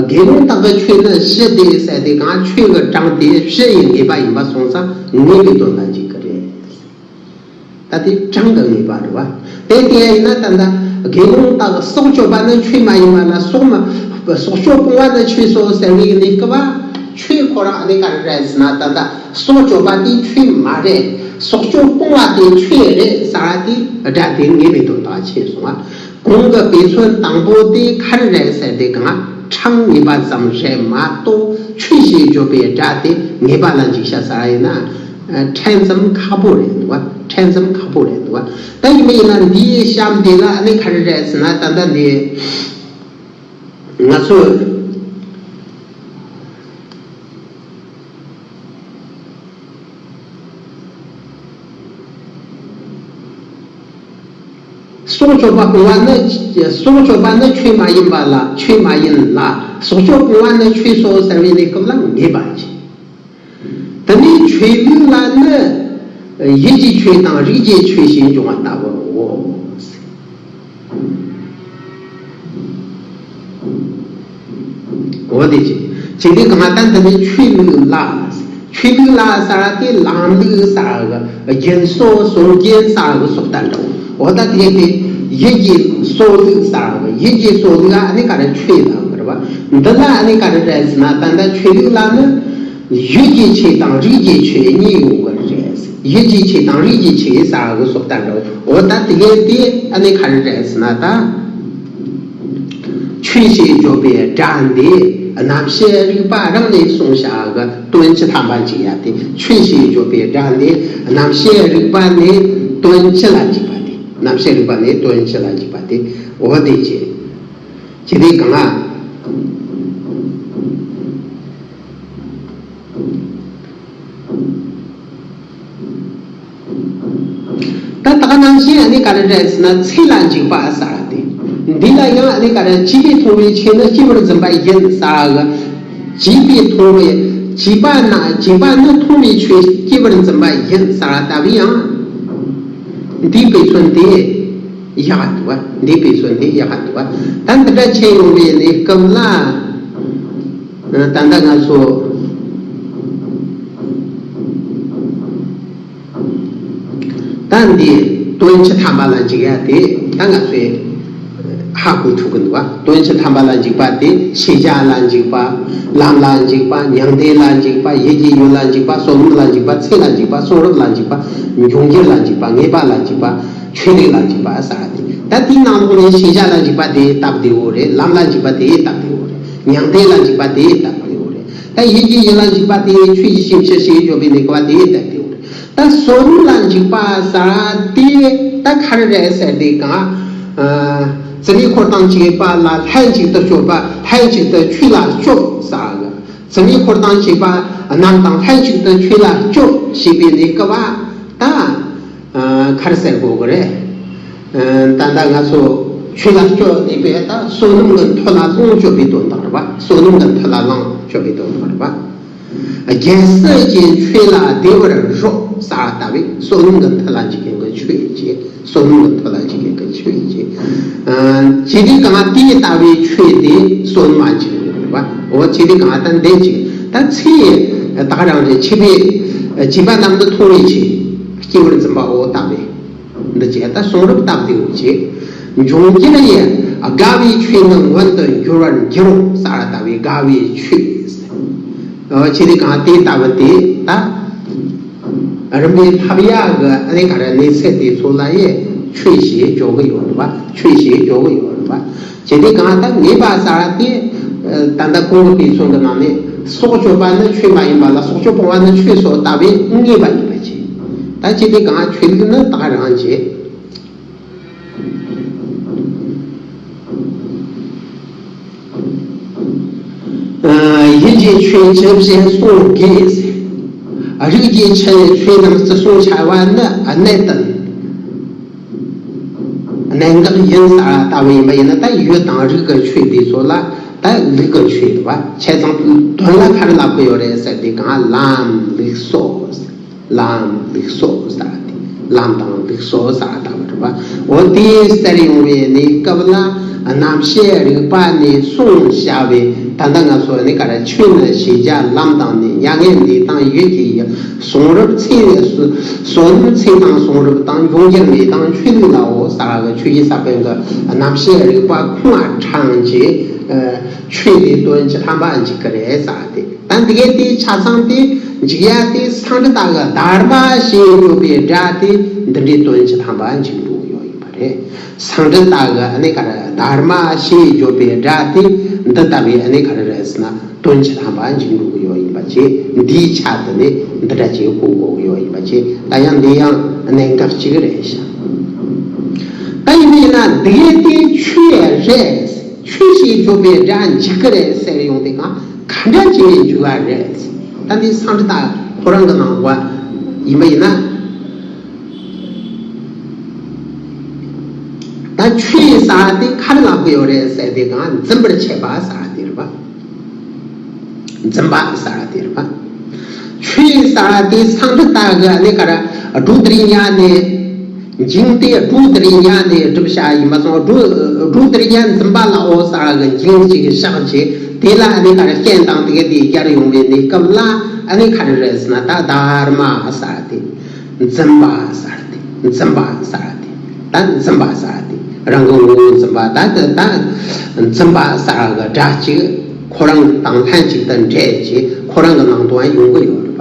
དགེ་སློང་དག་གི་ཆོས་ནི་བཞི་སྟེ་ཟེར་དུས་གང་། ཆོས་ཀྱི་གྲངས་དེ་བཞི་ཡི་ངེས་པ་ཡིན་པ་སོང་ཙང་ངེས་པའི་དོན་ལ་འཇུག་གི་རེད། ད་དེ་གྲངས་ཀྱི་ངེས་པ་རེད་པ། དེ་དེ་ཡིན་ན་ད་ལྟ་དགེ་སློང་དག་སྲོག་གཅོད་པ་ནི་ཆོས་མ་ཡིན་པ་ལ། སྲོག་མ་སྲོག་གཅོད་སྤོང་བ་ནི་ཆོས་སོ་ཟེར་བའི་གནས་སྐབས་པ། ཆོས་ཁོ་རང་ཨ་ནི་ག་རེ་རེད་ཟེར་ན། ད་ལྟ་སྲོག་གཅོད་པ་དེ་ཆོས་མ་རེད། སྲོག་གཅོད་སྤོང་བ་དེ་ཆོས་རེད་ཟེར་བ་དེ་སྒྲ་དེ་ངེས་པའི་དོན་དག་ཕྱིན་སོང་བ། གོང་གི་དཔེ་མཚོན་དང་པོ་དེ་ག་རེ་རེད་ཟེར་དུས་གང་། གྲངས་ངེས་པ་ཙམ་རེད་མ་གཏོགས། ཆོས་ཞེས་བརྗོད་པའི་སྒྲ་དེ་ངེས་པ་ལ་འཇུག་བྱ་ཟེར་བ་ཡིན་ན། ཕྲན་ཙམ་ཁག་པོ་རེད་འདུག་བ། ཕྲན་ཙམ་ཁག་པོ་རེད་འདུག་བ། ད་ཡིན་པ་ཡིན་ན་འདིའི་གཤམ་དེ་ལ་ཨ་ནི་ག་རེ་རེད་ཟེར་ན། ད་ལྟ་འདི་ང་ཚོ། སྲོག་གཅོད་པ་སྤོང་བ་ནི། སྲོག་གཅོད་པ་ནི་ཆོས་མ་ཡིན་པ་ལ། ཆོས་མ་ཡིན་ལ། སྲོག་གཅོད་སྤོང་བ་ནི་ཆོས་སོ་ཟེར་བའི་གནས་སྐབས་ལ་ངེས་པ་ཡིན། དེ་ནས་ཆོས་ལུགས་ལ་ནི། ཡིད་ཀྱི་ཆོས་དང་རིགས་ཀྱི་ཆོས་ཞེས་འབྱུང་བ་ལྟ་བུའོ། འོ་དེ་ཅི། ཅི་སྟེ་གང་ལྟར་འདི་ནི་ཆོས་ལུགས་ལ། ཆོས་ལུགས་ལ་ཟེར་བ་དེ་ལམ་ལུགས་ཟེར་བ་གི། རྒྱུན་སྲོལ་སྲོལ་རྒྱུན་ཟེར་བ་གི་སོགས་དང་འདྲ་བོ། འོ་ད་དེ་དེ་ཡིད་ཀྱི་སྲོལ་ལུགས་ཟེར་བ་གི། ཡིད་ཀྱི་སྲོལ་ལུགས་ཨ་ནི་ག་རེ་ཆོས་ལ་གི་རེད་བ། འདི་ལ་ཨ་ནི་ག་རེ་རེད་ཟེར་ན། ད་ལྟ་ཆོས་ལུགས་ལ་ནི་ཡིད་ཀྱི་ཆོས་དང་རིགས་ཀྱི་ཆོས་གཉིས་ཡོང་གི་རེད། ཡིད་ཀྱི་ཆོས་དང་རིགས་ཀྱི་ཆོས་ཟེར་བ་གི་སོགས་ལྟར་འགྲོ། འོ་ད་དེ་གས་དེ་ཨ་ནི་ག་རེ་རེད་ཟེར་ན། ད་ཆོས་ཞེས་བརྗོད་པའི་སྒྲ་འདི་རྣམ་ཤེས་རིག་པ་རང་ནས་གསུངས་བཞག་གི་དོན་སྤྱི་དམ་པ་འཇུག་ཡ་དེ། ཆོས་ཞེས་བརྗོད་པའི་སྒྲ་འདི་རྣམ་ཤེས་རིག་པ་ནས་དོན་སྤྱི་ལ་འཇུག་པ་དེ། རྣམ་ཤེས་རིག་པ་ནས་དོན་སྤྱི་ལ་འཇུག་པ་དེ། འོ་དེ་བྱས། ཇི་སྟེ་གང་ལ། ད་ད་ག་ནང་བཞིན་ཨ་ནི་ག་རེ་རེད་ཟེར་ན། ཚེ་ལ་འཇུག་པ་ཟེར་བ་དེ། འདི་ལ་ཡང་ཨ་ནི་ག་རེ། བྱས་པས་མཐོང་བའི་ཆོས་ནི་སྐྱེ་བར་འཛིན་པ་ཡིན་ཟེར་བ་གི། བྱས་པས་མཐོང་བའི། བྱས་པ་ན། བྱས་པ་ནི་མཐོང་བའི་ཆོས་སྐྱེ་བར་འཛིན་པ་ཡིན་ཟེར་བ་ལྟ་བུའི་ཡང་། འདིའི་དཔེ་མཚོན་དེ་བཞག་འདུག་བ། འདིའི་དཔེ་མཚོན་དེ་བཞག་འདུག་བ། ད་འདི་འདྲ་བྱས་ཡོང་བའི་གནས་སྐབས་ལ། ད་ལྟ་ང་ཚོ། ད་འདི་དོན་སྤྱི་དམ་པ་ལ་འཇུག་ཡ་དེ་ད་ང་ཚོས་ཧ་གོ་ཐུབ་ཀྱི་འདུག་བ། དོན་སྤྱི་དམ་པ་ལ་འཇུག་པ་དེ་ཤེས་བྱ་ལ་འཇུག་པ། ལམ་ལ་འཇུག་པ། མྱང་འདས་ལ་འཇུག་པ། ཡིད་ཀྱི་ཡུལ་ལ་འཇུག་པ། བསོད་ནམས་ལ་འཇུག་པ། ཚེ་ལ་འཇུག་པ། གསུང་རབ་ལ་འཇུག་པ། འབྱུང་འགྱུར་ལ་འཇུག་པ། ངེས་པ་ལ་འཇུག་པ། ཆོས་ལུགས་ལ་འཇུག་པ་ཟེར་བ་དེ། ད་དེའི་ནང་ལོགས་ནས་ཤེས་བྱ་ལ་འཇུག་པ་དེ་སྟབས་བདེ་བོ་རེད། ལམ་ལ་འཇུག་པ་དེ་སྟབས་བདེ་བོ་རེད། མྱང་འདས་ལ་འཇུག་པ་དེ་སྟབས་བདེ་བོ་རེད། ད་ཡིད་ཀྱི་ཡུལ་ལ་འཇུག་པ་དེ་ཆོས་ཀྱི་སེམས་ཤེས་ཞེས་བརྗོད་པའི་གནས་སྐབས་དེ་སྟབས་བདེ་བོ་རེད། ད་བསོད་ནམས་ལ་འཇུག་པ་ཟེར་བ་དེ་ད་ག་རེ་རེད་ཟེར་དུས་གང་། ཨ། བརྩི་མེད་འཁོར་དང་བཅས་པ་ལ་ལྷན་ཅིག་ཏུ་སྤྱོད་པ། ལྷན་ཅིག་ཏུ་ཆོས་ལ་སྤྱོད་ཟེར་བ་གི། བརྩི་མེད་འཁོར་དང་བཅས་པ་རྣམས་དང་ལྷན་ཅིག་ཏུ་ཆོས་ལ་སྤྱོད་ཞེས་པའི་གནས་སྐབས་ད། ཨ། ག་རེ་ཟེར་དགོས་ཀྱི་རེད། ཨ། ད་ལྟ་ང་ཚོ་ཆོས་ལ་སྤྱོད་ནས་པས་ད་བསོད་ནམས་ཀྱི་མཐུ་ལ་ལོངས་སྤྱོད་པའི་དོན་དག་རེད་པ། བསོད་ནམས་ཀྱི་མཐུ་ལ་ལོངས་སྤྱོད་པའི་དོན་དག་རེད་པ། རྒྱལ་སྲིད་ཀྱི་ཆོས་ལ་བདེ་བར་རོགས་ཟེར་བ་ལྟ་བུའི་བསོད་ནམས་ཀྱི་མཐུ་ལ་འཇུག་མཁན་གྱི་ཆོས་ཀྱི། བསོད་ནམས་ཀྱི་མཐུ་ལ་འཇུག་མཁན་གྱི་ཆོས་ཀྱི། ཨ། བྱས་དུས་གང་དེ་ལྟ་བུའི་ཆོས་དེ་བསོད་ནམས་ལ་འཇུག་རེད་པ། འོ། བྱས་དུས་གང་ད་འདི་ཅིག་ད་ཚེ་ད་ག་རང་རེད། བྱས་པས། བྱས་པ་རྣམས་ནི་མཐོང་བའི་ཆོས། སྐྱེ་བར་འཛིན་པའོ་ལྟ་བུའི། འདི་བྱས་ད་གསུང་རབ་སྟབས་བདེ་བོ་བྱས། འབྱུང་འགྱུར་ཡི། དགའ་བའི་ཆོས་ནི་མངོན་དུ་འགྱུར་བར་འགྱུར་རོ་ཟེར་བ་ལྟ་བུའི་དགའ་བའི་ཆོས། ཨ། བྱས་དུས་གང་དེ་ལྟ་བུ་དེ་ད། རིམ་པས་བསླབ་ཡག་གི་ཨ་ནི་ག་རེ་གནས་ཚད་དེ་ཚོ་ལ་ཡི་ཆོས་ཞེས་བརྗོད་ཀྱི་ཡོད་རེད་པ། ཆོས་ཞེས་བརྗོད་ཀྱི་ཡོད་རེད་པ། བྱས་དུས་གང་ད་ངེས་པ་ཟེར་བ་དེ། ཨ། ད་ལྟ་གོང་གི་དཔེ་མཚོན་གྱི་ནང་ནས་སྲོག་གཅོད་པ་ནི་ཆོས་མ་ཡིན་པ་ལ་སྲོག་གཅོད་སྤོང་བ་ནི་ཆོས་སོ་ལྟ་བུའི་ངེས་པ་ཡིན་པ་བྱས། ད་བྱས་དུས་གང་ཆོས་ལུགས་ནི་ད་ག་རང་བྱས། ཡིད་ཀྱི་ཆོས་ཇི་བཞིན་གསུང་དགོས། རིགས་ཀྱི་ཆོས་ཆོས་རྣམས་བརྩི་སྲུང་བྱ་བ་ནི་གནད་དང་གནད་འགག་ཡིན་ཟེར་བ་ལྟ་བུ་ཡིན་པ་ཡིན་ན། ད་ཡུལ་དང་རིགས་ཀྱི་ཆོས་དེ་ཚོ་ལ་ད་ལུགས་ཀྱི་ཆོས་རེད་པ། བྱས་ཙང་དོན་ལ་ག་རེ་ལབ་ཀྱི་ཡོད་རེད་ཟེར་དུས་གང་ལམ་ལུགས་སྲོལ། ལམ་ལུགས་སྲོལ་ཟེར་བ་དེ། ལམ་དང་ལུགས་སྲོལ་ཟེར་བ་ལྟ་བུ་རེད་པ། འོ་དེ་ཟེར་ཡོང་བའི་གནས་སྐབས་ལ། རྣམ་ཤེས་རིག་པ་ནས་གསུངས་བཞག་པའི་ད་ལྟ་ང་ཚོ་ནི་ག་རེ། ཆོས་ནི་ཤེས་བྱ་ལམ་དང་ནི། མྱ་ངན་ལས་དང་ཡིད་ཀྱི་ཡུལ། གསུང་རབ་ཚེ། བསོད་ནམས་ཚེ་དང་གསུང་རབ་དང་། འབྱུང་འགྱུར་མེ་དང་ཆོས་ལུགས་ལའོ་ཟེར་བ་གི་ཆོས་ཀྱི་ས་བོན་གྱི་རྣམ་ཤེས་རིག་པ་ཁོང་ལ་དྲངས་རྗེས། ཆོས་དེ་དོན་སྤྱི་དམ་པ་འཇུག་གི་རེད་ཟེར་བ་དེ། ད་འདི་གའི་དེའི་ཆ་ཚང་དེ་འཇུག་ཡ་དེ་སཾ་སྐྲྀ་ཏ་གི་དྷརྨ་ཞེས་བརྗོད་པའི་སྒྲ་དེ་འདི་འདྲའི་དོན་སྤྱི་དམ་པ་འཇུག་འགྲོ་གི་ཡོད་ཡིན་པ་རེད། སཾ་སྐྲྀ་ཏ་གི་ཨ་ནི་ག་རེ་དྷརྨ་ཞེས་བརྗོད་པའི་སྒྲ་དེ་འདི་ལྟ་བུའི་ཨ་ནི་ག་རེ་རེད་ཟེར་ན། དོན་སྤྱི་དམ་པ་འཇུག་འགྲོ་གི་ཡོད་ཡིན་པ་བཅས། འདིའི་ཆ་དེ་ནས་འདི་འདྲ་ཅིག་གོ་དགོས་ཀྱི་ཡོད་ཡིན་པ་བཅས། ད་ཡང་འདི་ཡང་གནད་འགག་ཅིག་རེད་ཤག་ད་ཡིན་ན་ཡིན་ན་འདི་གའི་དེ་ཆོས་རེད། ཆོས་ཞེས་བརྗོད་པའི་སྒྲ་འཇུག་གི་རེད་ཟེར་ཡོང་དུས་གང་ག་འདྲ་བྱས་ནས་འཇུག་ག་རེད། ད་འདི་སཾ་སྐྲྀ་ཏ་ཁོ་རང་གི་ནང་བ་ཡིན་པ་ཡིན་ན། ད་ཆོས་ཟེར་བ་དེ་ག་རེ་ལབ་ཀྱི་ཡོད་རེད་ཟེར་དུས་གང་འཛིན་པར་བྱེད་པ་ཟེར་བ་དེ་རེད་པ། འཛིན་པ་ཟེར་བ་དེ་རེད་པ། ཆོས་ཟེར་བ་དེ་སཾ་སྐྲྀ་ཏ་གི་ཨ་ནི་ག་རེ། སྒྲོ་འདིར་ཉ་ནས་འགྱིང་སྟེ། སྒྲོ་འདིར་ཉ་ནས་སྒྲུབ་བྱ་ཡིན་པ་སོང་། སྒྲོ་སྒྲོ་འདིར་ཉ་འཛིན་པ་ལའོ་ཟེར་བ་གི་འགྱིང་ཅིག་བཞག་བྱས། དེ་ལ་ཨ་ནི་ག་རེ་རྐྱེན་དང་དེ་ག་དེ་སྦྱར་ཡོང་བའི་གནས་སྐབས་ལ་ཨ་ནི་ག་རེ་རེད་ཟེར་ན། ད་དྷརྨ་ཟེར་བ་དེ། འཛིན་པ་ཟེར་ཏེ། འཛིན་པ་ཟེར་ཏེ། ད་འཛིན་པ་ཟེར་ཏེ། རང་གི་ངོ་བོ་འཛིན་པ། ད་ད་ད་འཛིན་པ་ཟེར་གི་སྒྲ་གཅིག་ཁོ་རང་དང་ལྷན་ཅིག་ཏུ་འདྲེས་ཀྱི་ཁོ་རང་གི་ནང་དུ་ཡོང་གི་ཡོད་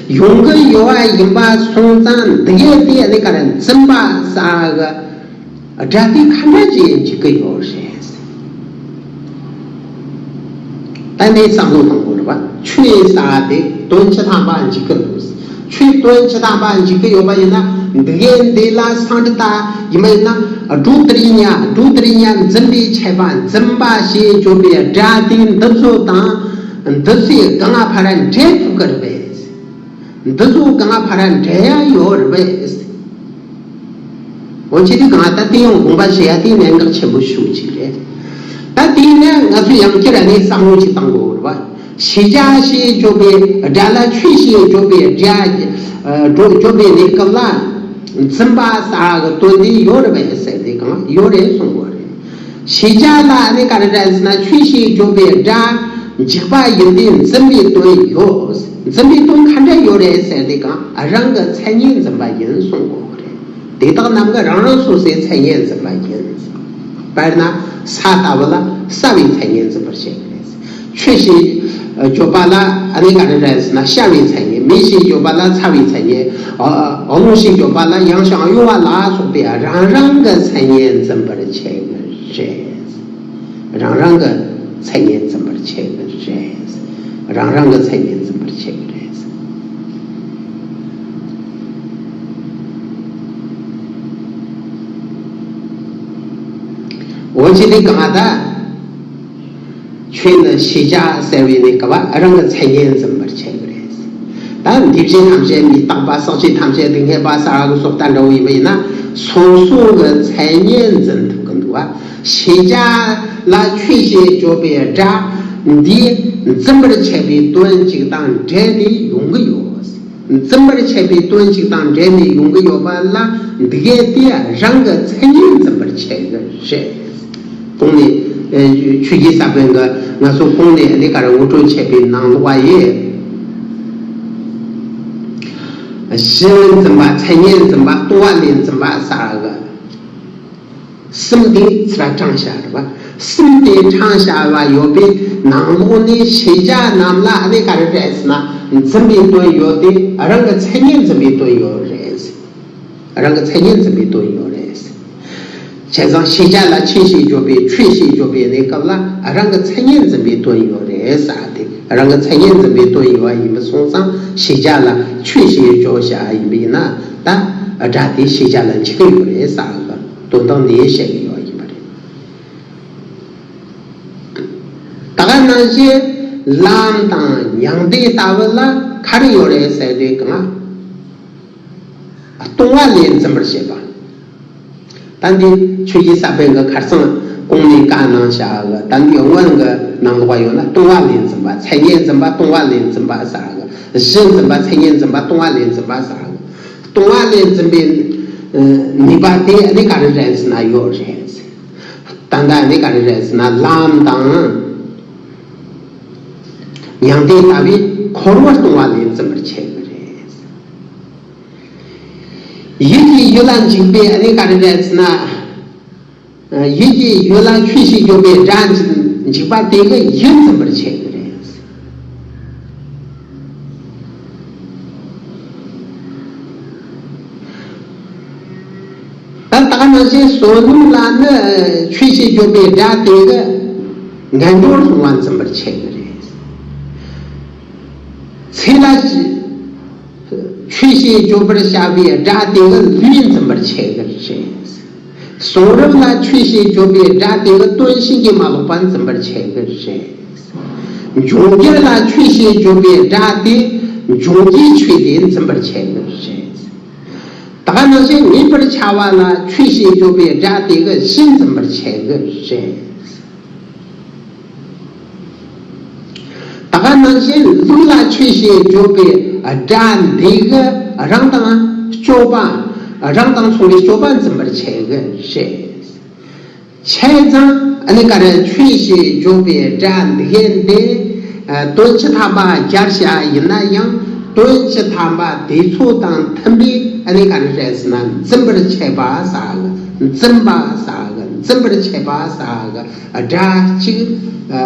ཡོང་གི་ཡོད་པ་ཡིན་པ་སོང་ཙང་འདི་གའི་དེ་ཨ་ནི་ག་རེ་འཛིན་པ་ཟེར་གི་སྒྲ་དེ་ག་འདྲ་ཅིག་འཇིག་གི་ཡོད་རེད། ད་ནས་བསམ་བློ་གཏོང་དགོས་རེད་པ། ཆོས་ཟེར་དེ་དོན་བྱེད་དང་པ་འཇིག་གི་འདུག་ཆོས་དོན་བྱེད་དང་པ་འཇིག་གི་ཡོད་པ་ཡིན་ན། འདི་གའི་འདི་ལ་སང་ད་ལྟ་ཡིན་པ་ཡིན་ན། སྒྲོ་དེ་རིང་ཉ་སྒྲོ་དེ་རིང་ཉ་འཛིན་པའི་ཆད་པ་འཛིན་པ་ཞེས་བརྗོད་པའི་སྒྲ་དེ་འདི་ཚོ་དང་འདི་ཚོའི་སྒང་ང་ཕར་འབྲེལ་ཐུབ་ཀྱི་རེད་པས། འདི་ཚོ་སྒང་ང་ཕར་འབྲེལ་ཡ་ཡོད་རེད་པས། འོ་ཅི་སྟེ་གང་ལྟར་དེ་ཡང་དགོངས་པ་བཞེས་ཡ་དེ་གནད་འགག་ཆེན་པོ་ཞེ་པོ་ཅིག་རེད། ད་དེ་ནས་ང་ཚོས་ཡང་བསྐྱར་ནས་བསམ་བློ་ཅིག་བཏང་དགོས་རེད་པ། ཤེས་བྱ་ཞེས་བརྗོད་པའི་སྒྲ་ལ་ཆོས་ཞེས་བརྗོད་པའི་སྒྲ་བརྗོད་པའི་གནས་སྐབས་ལ། འཛིན་པ་ཟེར་གི་དོན་དེ་ཡོད་རེད་པས་ཟེར་དེ་གང་ཡོད་རེད་གསུང་དགོས་རེད། ཤེས་བྱ་ལ་ནི་ག་རེ་རེད་ཟེར་ན། ཆོས་ཞེས་བརྗོད་པའི་སྒྲ་འཇིག་པ་ཡིན་ཏེ་འཛིན་པའི་དོན་ཡོད། འཛིན་པའི་དོན་ག་འདྲ་ཡོད་རེད་ཟེར་དེ་གང་རང་གི་མཚན་ཉིད་འཛིན་པ་ཡིན་གསུང་དགོས་རེད། དེ་དག་རྣམས་ཀྱི་རང་རང་སོ་སོའི་མཚན་ཉིད་འཛིན་པ་ཡིན། དཔེར་ན་ས་ལྟ་བུ་ལ་ས་བའི་མཚན་ཉིད་འཛིན་པར་བྱེད་ཀྱི་རེད། ཆོས་ཞེས་བརྗོད་པ་ལ་ཨ་ནི་ག་རེ་རེད་ཟེར་ན། བྱ་བའི་མཚན་ཉིད། མེ་ཞེས་བརྗོད་པ་ལ་ཚ་བའི་མཚན་ཉིད། རླུང་ཞེས་བརྗོད་པ་ལ་ཡང་ཞིང་གཡོ་བ་ལ་སོགས་པའི་རང་རང་གི་མཚན་ཉིད་འཛིན་པར་བྱེད་ཀྱི་རེད། རང་རང་གི་མཚན་ཉིད་འཛིན་པར་བྱེད་ཀྱི་རེད། རང་རང་གི་མཚན་ཉིད་འཛིན་པར་བྱེད་ཀྱི་རེད། འོ་ཅི་སྟེ་གང་ལྟར། ཆོས་ནི་ཤེས་བྱ་ཟེར་བའི་གནས་སྐབས་རང་གི་མཚན་ཉིད་འཛིན་པར་བྱེད་ཀྱི་རེད། ད་འདས་བྱས་ཐམས་ཅད་མི་རྟག་པ། སྲིད་ཅིག་ཐམས་ཅད་སྡུག་བསྔལ་བ་ཟེར་གི་སོགས་ལྟ་འདྲ་བོ་ཡིན་པ་ཡིན་ན། སོ་སོ་གི་མཚན་ཉིད་འཛིན་ཐུབ་ཀྱི་འདུག་བ། ཤེས་བྱ་ལ་ཆོས་ཞེས་བརྗོད་པའི་སྒྲ་འདིས་འཛིན་པར་བྱེད་པའི་དོན་གཅིག་དང་འབྲེལ་ཏེ་ཡོང་གི་ཡོད། འཛིན་པར་བྱེད་པའི་དོན་གཅིག་དང་འབྲེལ་ནས་ཡོང་གི་ཡོད་པ་ལ། འདི་གའི་དེ་རང་གི་མཚན་ཉིད་འཛིན་པར་བྱེད་ཀྱི་རེད། གོང་ནས་ཨེ་ཆོས་རྗེ་ས་པཎ་གྱིས་ང་ཚོ་གོང་ནས་ཨ་ནི་ག་རེ་ངོ་སྤྲོད་བྱས་པའི་ནང་ལོགས་པ་ཡིན། གཞི་འཛིན་པ། མཚན་ཉིད་འཛིན་པ། ལྟུང་བ་ལས་འཛིན་པ་ཟེར་གི། གསུམ་དེ་ཚུར་དྲངས་བཞག་རེད་པ། གསུམ་དེ་དྲངས་བཞག་པ་ཡོད་པའི་ནང་ལོགས་ནས་ཤེས་བྱ་རྣམས་ལ་ཨ་ནི་ག་རེ་རེད་ཟེར་ན། འཛིན་པའི་དོན་ཡོད་དེ། རང་གི་མཚན་ཉིད་འཛིན་པའི་དོན་ཡོད་རེད། རང་གི་མཚན་ཉིད་འཛིན་པའི་དོན་ཡོད་རེད། བྱས་ཙང་ཤེས་བྱ་ལ་ཆོས་ཞེས་བརྗོད་པའི། ཆོས་ཞེས་བརྗོད་པའི་གནས་སྐབས་ལ་རང་གི་མཚན་ཉིད་འཛིན་པའི་དོན་ཡོད་རེད་ཟེར་ཏེ། རང་གི་མཚན་ཉིད་འཛིན་པའི་དོན་ཡོད་པ་ཡིན་པ་སོང་ཙང་ཤེས་བྱ་ལ་ཆོས་ཞེས་བརྗོད་བྱ་ཡིན་པ་ཡིན་ན། ད་སྒྲ་དེ་ཤེས་བྱ་ལ་འཇིག་གི་ཡོད་རེད་ཟེར་གི་དོན་དག་འདི་བཤད་ཀྱི་ཡོད་པ་ཡིན་པ་རེད། ད་ག་ནང་བཞིན་ལམ་དང་མྱང་འདས་ལྟ་བུ་ལ་ག་རེ་ཡོད་རེད་ཟེར་དུས་གང་། ལྟུང་བ་ལས་འཛིན་པར་བྱེད་པ། ད་འདི་ཆོས་རྗེ་ས་པཎ་གྱིས་ཁ་སང་གོང་ནས་བཀའ་གནང་བཞག་གི། ད་འདི་སྔོན་གྱི་ནང་ལོགས་ཡོད་ན། ལྟུང་བ་ལས་འཛིན་པ། མཚན་ཉིད་འཛིན་པ། ལྟུང་བ་ལས་འཛིན་པ་ཟེར་གི། གཞི་འཛིན་པ། མཚན་ཉིད་འཛིན་པ། ལྟུང་བ་ལས་འཛིན་པ་ཟེར་གི། ལྟུང་བ་ལས་འཛིན་པའི་ནུས་པ་དེ་ཨ་ནི་ག་རེ་རེད་ཟེར་ན་ཡོད་རེད། ད་ལྟ་ཨ་ནི་ག་རེ་རེད་ཟེར་ན། ལམ་དང་མྱང་འདས་ལྟ་བུའི་འཁོར་བ་ལྟུང་བ་ལས་འཛིན་པར་བྱེད་ཀྱི་རེད། ཡིད་ཀྱི་ཡུལ་ལ་འཇུག་པའི་ཨ་ནི་ག་རེ་རེད་ཟེར་ན། ཡིད་ཀྱི་ཡུལ་ལ་ཆོས་ཞེས་བརྗོད་པའི་སྒྲ་འཇིག་པ་དེ་གི་ཡིད་འཛིན་པར་བྱེད་ཀྱི་རེད། ད་ད་ག་ནང་བཞིན་བསོད་ནམས་ལ་ནི་ཆོས་ཞེས་བརྗོད་པའི་སྒྲ་དེ་གི་ངན་འགྲོར་ལྷུང་བ་འཛིན་པར་བྱེད་ཀྱི་རེད། ཚེ་ལ་ཆོས་ཞེས་བརྗོད་པར་བྱ་བའི་སྒྲ་དེ་གི་ལུས་འཛིན་པར་བྱེད་ཀྱི་རེད། གསུང་རབ་ལ་ཆོས་ཞེས་བརྗོད་པའི་སྒྲ་དེ་གི་དོན་བྱིན་གྱིས་མ་ལོག་པ་འཛིན་པར་བྱེད་ཀྱི་རེད། འབྱུང་འགྱུར་ལ་ཆོས་ཞེས་བརྗོད་པའི་སྒྲ་དེ་འབྱུང་གྱུར་ཆོས་དེ་འཛིན་པར་བྱེད་ཀྱི་རེད། ད་ག་ནང་བཞིན་ངེས་པར་བྱ་བ་ལ་ཆོས་ཞེས་བརྗོད་པའི་སྒྲ་དེ་གི་གཞི་འཛིན་པར་བྱེད་ཀྱི་རེད། ད་ག་ནང་བཞིན་ལུགས་ལ་ཆོས་ཞེས་བརྗོད་པའི་སྒྲ་འདི་གི་རང་དང་སྤྱོད་པ། རང་དང་མཚུངས་པའི་སྤྱོད་པ་འཛིན་པར་བྱེད་ཀྱི་རེད། བྱས་ཙང་ཨ་ནི་ག་རེ་ཆོས་ཞེས་བརྗོད་པའི་སྒྲ་འདི་གི་འདི་དོན་བྱེད་ཐམ་པ་སྦྱར་བྱ་ཡིན་ན་ཡང་། དོན་བྱེད་ཐམ་པ་དེ་ཚོ་དང་མཐུན་པའི་ཨ་ནི་ག་རེ་རེད་ཟེར་ན་འཛིན་པར་བྱེད་པ་ཟེར་གི། འཛིན་པ་ཟེར་གི། འཛིན་པར་བྱེད་པ་ཟེར་གི། སྒྲ་གཅིག་ཨ་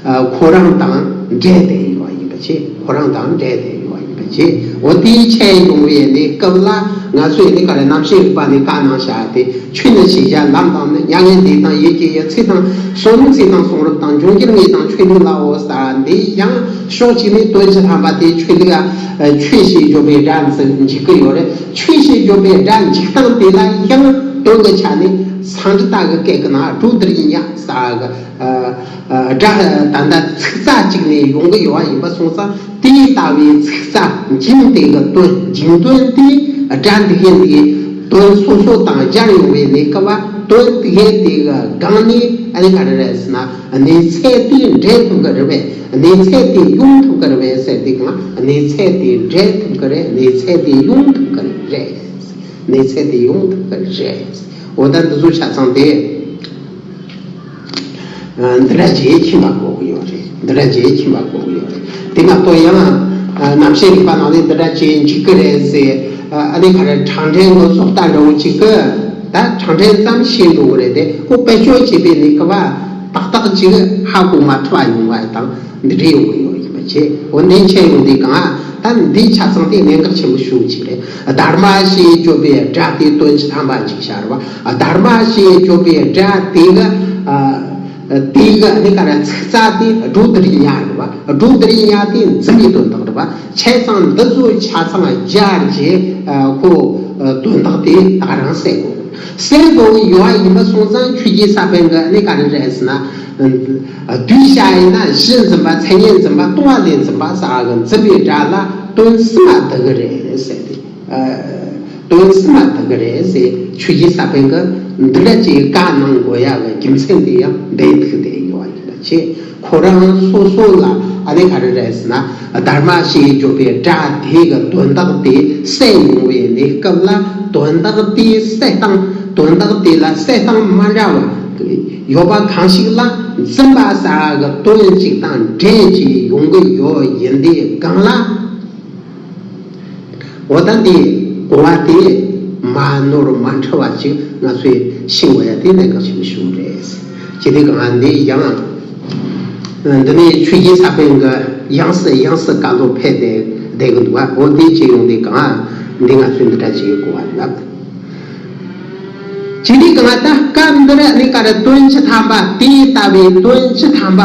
ཨ་ཁོ་རང་དང་འབྲེལ་ཏེ་ཡོད་པ་ཡིན་པ་བྱས། ཁོ་རང་དང་འབྲེལ་ཏེ་ཡོད་པ། བྱེད། འོ་དེའི་ཆེད་ཡོང་བའི་གནས་སྐབས་ལ་ང་ཚོས་ནི་ག་རེ་རྣམ་བཤད་རིག་པ་ནས་བཀའ་གནང་བྱ་སྟེ། ཆོས་ནི་ཤེས་བྱ་ལམ་དང་ནི། མྱ་ངན་འདས་དང་ཡིད་ཀྱི་ཡུལ། ཚེ་དང་བསོད་ནམས། ཚེ་དང་གསུང་རབ་དང་། འབྱུང་འགྱུར་ངེས་དང་ཆོས་ལུགས་ལའོ་ཟེར། འདི་ཡང་ཕྱོགས་གཅིག་ནས་དོན་བཅུ་ཐམ་པ་དེ་ཆོས་ལུགས་ཨ། ཆོས་ཞེས་བརྗོད་པའི་སྒྲ་འཇིག་གི་ཡོད་རེད། ཆོས་ཞེས་བརྗོད་པའི་སྒྲ་འཇིག་སྟངས་དེ་ལ་ཡང་དོན་གྱི་ཆ་ནས་སང་ཌི་ཏ་གི་སྐད་ཀྱི་ནང་སྒྲོ་དྲུག་ཉ་ཟེར་གི་ཨ། སྒྲ་ད་ལྟ་ཚིག་རྩ་གཅིག་ནས་ཡོང་གི་ཡོད་པ་ཡིན་པ་སོང་ཙང་། དེ་ལྟ་བུའི་ཚིག་རྩ་འཇིག་རྟེན་གྱི་དོན། འཇིག་དོན་དེ་སྒྲ་འདི་གའི་འདི་གའི་དོན་སོ་སོ་དང་སྦྱར་ཡོང་བའི་གནས་སྐབས་པ། དོན་དེ་གའི་དེ་གི་སྒང་ནས་ཨ་ནི་ག་རེ་རེད་ཟེར་ན། གནས་ཚད་དེ་འགྲེལ་ཐུབ་ཀྱི་རེད་པས། གནས་ཚད་དེ་ཡོང་ཐུབ་ཀྱི་རེད་པས་ཟེར་དུས་སྒང་། གནས་ཚད་དེ་འགྲེལ་ཐུབ་ཀྱི་རེད། གནས་ཚད་དེ་ཡོང་ཐུབ་ཀྱི་རེད། གནས་ཚད་དེ་ཡོང་ཐུབ་ཀྱི་རེད། འོ་ད་འདི་ཚོ་ཆ་ཚང་དེ། འདི་འདྲ་བྱས་ཕྱིན་པ་གོ་གི་ཡོད་རེད། འདི་འདྲ་བྱས་ཕྱིན་པ་གོ་གི་ཡོད་རེད། དེ་མ་གཏོགས་ཡང་རྣམ་བཤད་རིག་པ་ནང་ནས་འདི་འདྲ་བྱས་འཇིག་གི་རེད་ཟེར། ཨ་ནི་ག་རེ་ཕྲང་ཕྲེང་གི་སོག་ལྟ་འདྲ་བོ་ཅིག་གི་ད་ཕྲང་ཕྲེང་ཙམ་ཤེས་འགྲོ་གི་རེད་དེ། ཁོ་བེད་སྤྱོད་བྱེད་པའི་གནས་སྐབས་པ་ཏག་ཏག་ཅིག་ཧ་གོ་མ་ཐུབ་པ་ཡོང་བ་དང་འདི་འདྲ་ཡོང་གི་ཡོད་ཡིན་པ་བྱས། འོ་འདི་འཆད་ཡོང་དུས་སྒང་ད་འདི་ཆ་ཚང་དེ་གནད་འགག་ཆེན་པོ་ཞེ་པོ་ཅིག་རེད། དྷརྨ་ཞེས་བརྗོད་པའི་སྒྲ་དེ་དོན་བཅུ་ཐམ་པ་ཅིག་བྱ་རེད་པ། དྷརྨ་ཞེས་བརྗོད་པའི་སྒྲ་དེ་གི་ཨ། དེ་གི་ནི་ག་རེ་ཚིག་རྩ་དེ་སྒྲོ་དྲུག་ཉ་རེད་པ། སྒྲོ་དྲུག་ཉ་དེ་འཛིན་པའི་དོན་དག་རེད་པ། བྱས་ཙང་འདི་ཚོ་ཆ་ཚང་སྦྱར་རྗེས་ཁོ་དོན་དག་དེ་ད་ག་རང་གསལ་དགོས། གསལ་དགོས་ཀྱི་ཡོད་པ་ཡིན་པ་སོང་ཙང་ཆོས་རྗེ་ས་པཎ་གི་ནི་ག་རེ་རེད་ཟེར་ན། བསྡུས་བྱ་ཡིན་ན་གཞི་འཛིན་པ། མཚན་ཉིད་འཛིན་པ། ལྟུང་བ་ལས་འཛིན་པ་ཟེར་གི་འཛིན་པའི་སྒྲ་ལ་དོན་གསུམ་མ་བསྡུ་གི་རེད་ཟེར་ཏེ། དོན་གསུམ་མ་བསྡུ་གི་རེད་ཟེར། ཆོས་རྗེ་ས་པཎ་གི་འདི་འདྲ་ཅིག་བཀའ་གནང་དགོས་ཡག་གི་རྒྱུ་མཚན་དེ་ཡང་འདི་ཐུག་བསྡད་ཡོད་པ་ཡིན་པ་བྱས། ཁོ་རང་སོ་སོ་ལ་ཨ་ནི་ག་རེ་རེད་ཟེར་ན། དྷརྨ་ཞེས་བརྗོད་པའི་སྒྲ་དེ་གི་དོན་དག་དེ་གསལ་ཡོང་བའི་གནས་སྐབས་ལ། དོན་དག་དེའི་གསལ་སྟངས། དོན་དག་དེ་ལ་གསལ་སྟངས་མ་འདྲ་བ་ཡོད་པ་གང་ཞིག་ལ་འཛིན་པ་ཟེར་གི་དོན་གཅིག་དང་འབྲེལ་གྱི་ཡོང་གི་ཡོད་ཡིན་དུས་སྒང་ལ། འོ་ད་འདི་གོ་བ་དེ་མ་ནོར་མ་འཁྲུལ་བ་ཅིག་ང་ཚོས་ཤེས་དགོས་ཡ་དེ་གནད་འགག་ཆེན་པོ་ཞིག་རེད། ཇི་སྟེ་གང་འདི་ཡང་འདི་ནས་ཆོས་རྗེ་ས་པཎ་གི་ཡང་སེ་ཡང་སེ་བཀའ་སློབ་ཕེབས་ཏེ་བསྡད་གི་འདུག་བ། འོ་དེ་བྱས་ཡོང་དུས་གང་འདི་ང་ཚོས་འདི་འདྲ་ཅིག་གོ་བ་ལབ། ཇི་སྟེ་གང་ད་སྐབས་འདིར་ནི་ག་རེ་དོན་བཅུ་ཐམ་པ། དེ་ལྟ་བུའི་དོན་བཅུ་ཐམ་པ་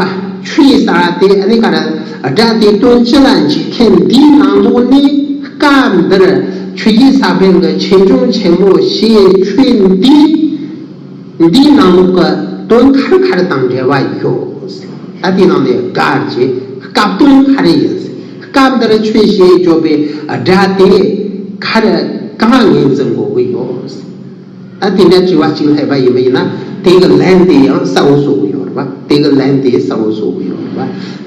ཆོས་ཟེར་བ་དེ་ནི་ག་རེ་སྒྲ་དེ་དོན་བཅུ་ལ་འཇུག་མཁན་འདིའི་ནང་ལོགས་ནས་སྐབས་འདིར་ཆོས་རྗེ་ས་པཎ་གྱི་ཆོས་འབྱུང་ཆེན་མོ་ཞེས་ཆོས་འདི་འདིའི་ནང་ལོགས་ཀྱི་དོན་ག་རེ་ག་རེ་དང་འབྲེལ་བ་ཡོད་ཟེར། ད་དེའི་ནང་ནས་སྒར་གྱི་སྐབས་དོན་ག་རེ་ཡིན་ཟེར། སྐབས་འདིར་ཆོས་ཞེས་བརྗོད་པའི་སྒྲ་དེ་ག་རེ་གང་ངོས་འཛིན་དགོས་ཀྱི་ཡོད་ཟེར། ད་དེ་འདྲ་དྲི་བ་གཅིག་སླེབས་པ་ཡིན་པ་ཡིན་ན། དེ་གི་ལན་དེ་ཡང་གསལ་བོ་བཟོ་གི་ཡོད་རེད་པ། དེ་གི་ལན་དེ་གསལ་བོ་བཟོ་གི་ཡོད་རེད་པ།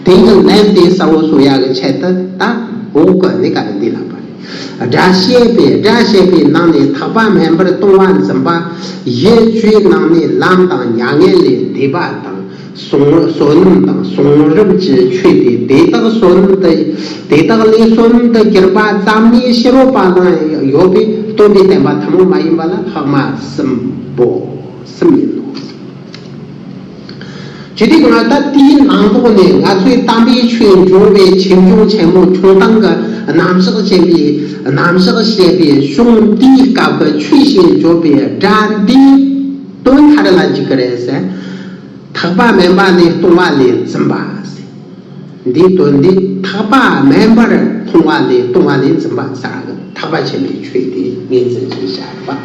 དེ་གི་ལན་དེ་གསལ་བོ་བཟོ་ཡག་གི་ཆེད་དུ་ད་འོག་གི་ནི་ག་རེ་འདི་ལབ་པ་རེད། སྒྲ་བཤད་པའི། སྒྲ་བཤད་པའི་ནང་ནས་ཐེག་པ་དམན་པར་ལྟུང་བ་འཛིན་པ། ཡིད་དཔྱོད་ནང་ནས་ལམ་དང་མྱ་ངན་ལས་འདས་པ་དང་། བསོད་བསོད་ནམས་དང་གསུང་རབ་ཀྱི་ཆོས་དེ། དེ་དག་བསོད་ནམས་དུ། དེ་དག་ལས་བསོད་ནམས་དུ་གྱུར་པ་ཙམ་ནས་ཕྱི་རོལ་པ་ལ་ཡོད་པའི་སྟོན་པའི་བསྟན་པ་ཐུན་མོང་མ་ཡིན་པ་ལ་ལྷག་མ་གསུམ་པོ་གསུམ་ཡིན་ནོ། ཇི་སྟེ་གང་ད་དེའི་ནང་ལོགས་ནས་ང་ཚོའི་དམ་པའི་ཆོས་འབྱུང་བའི་ཆོས་འབྱུང་ཆེན་མོ་ཁྱུང་ཐང་གི་རྣམ་གཞག་ཅན་པའི་རྣམ་གཞག་བཤད་པའི་གཞུང་འདིའི་སྐབས་ཀྱི་ཆོས་ཞེས་བརྗོད་པའི་སྒྲ་འདི་དོན་ག་རེ་ལ་འཇུག་གི་རེད་ཟེར། ཐེག་པ་དམན་པ་ལས་ལྟུང་བ་ལས་འཛིན་པ་ཟེར། འདིའི་དོན་འདི་ཐེག་པ་དམན་པར་ལྟུང་བ་ལས་ལྟུང་བ་ལས་འཛིན་པ་ཟེར་གི། ཐེག་པ་ཆེན་པོའི་ཆོས་དེ་ངོས་འཛིན་བྱེད་བྱ་བ།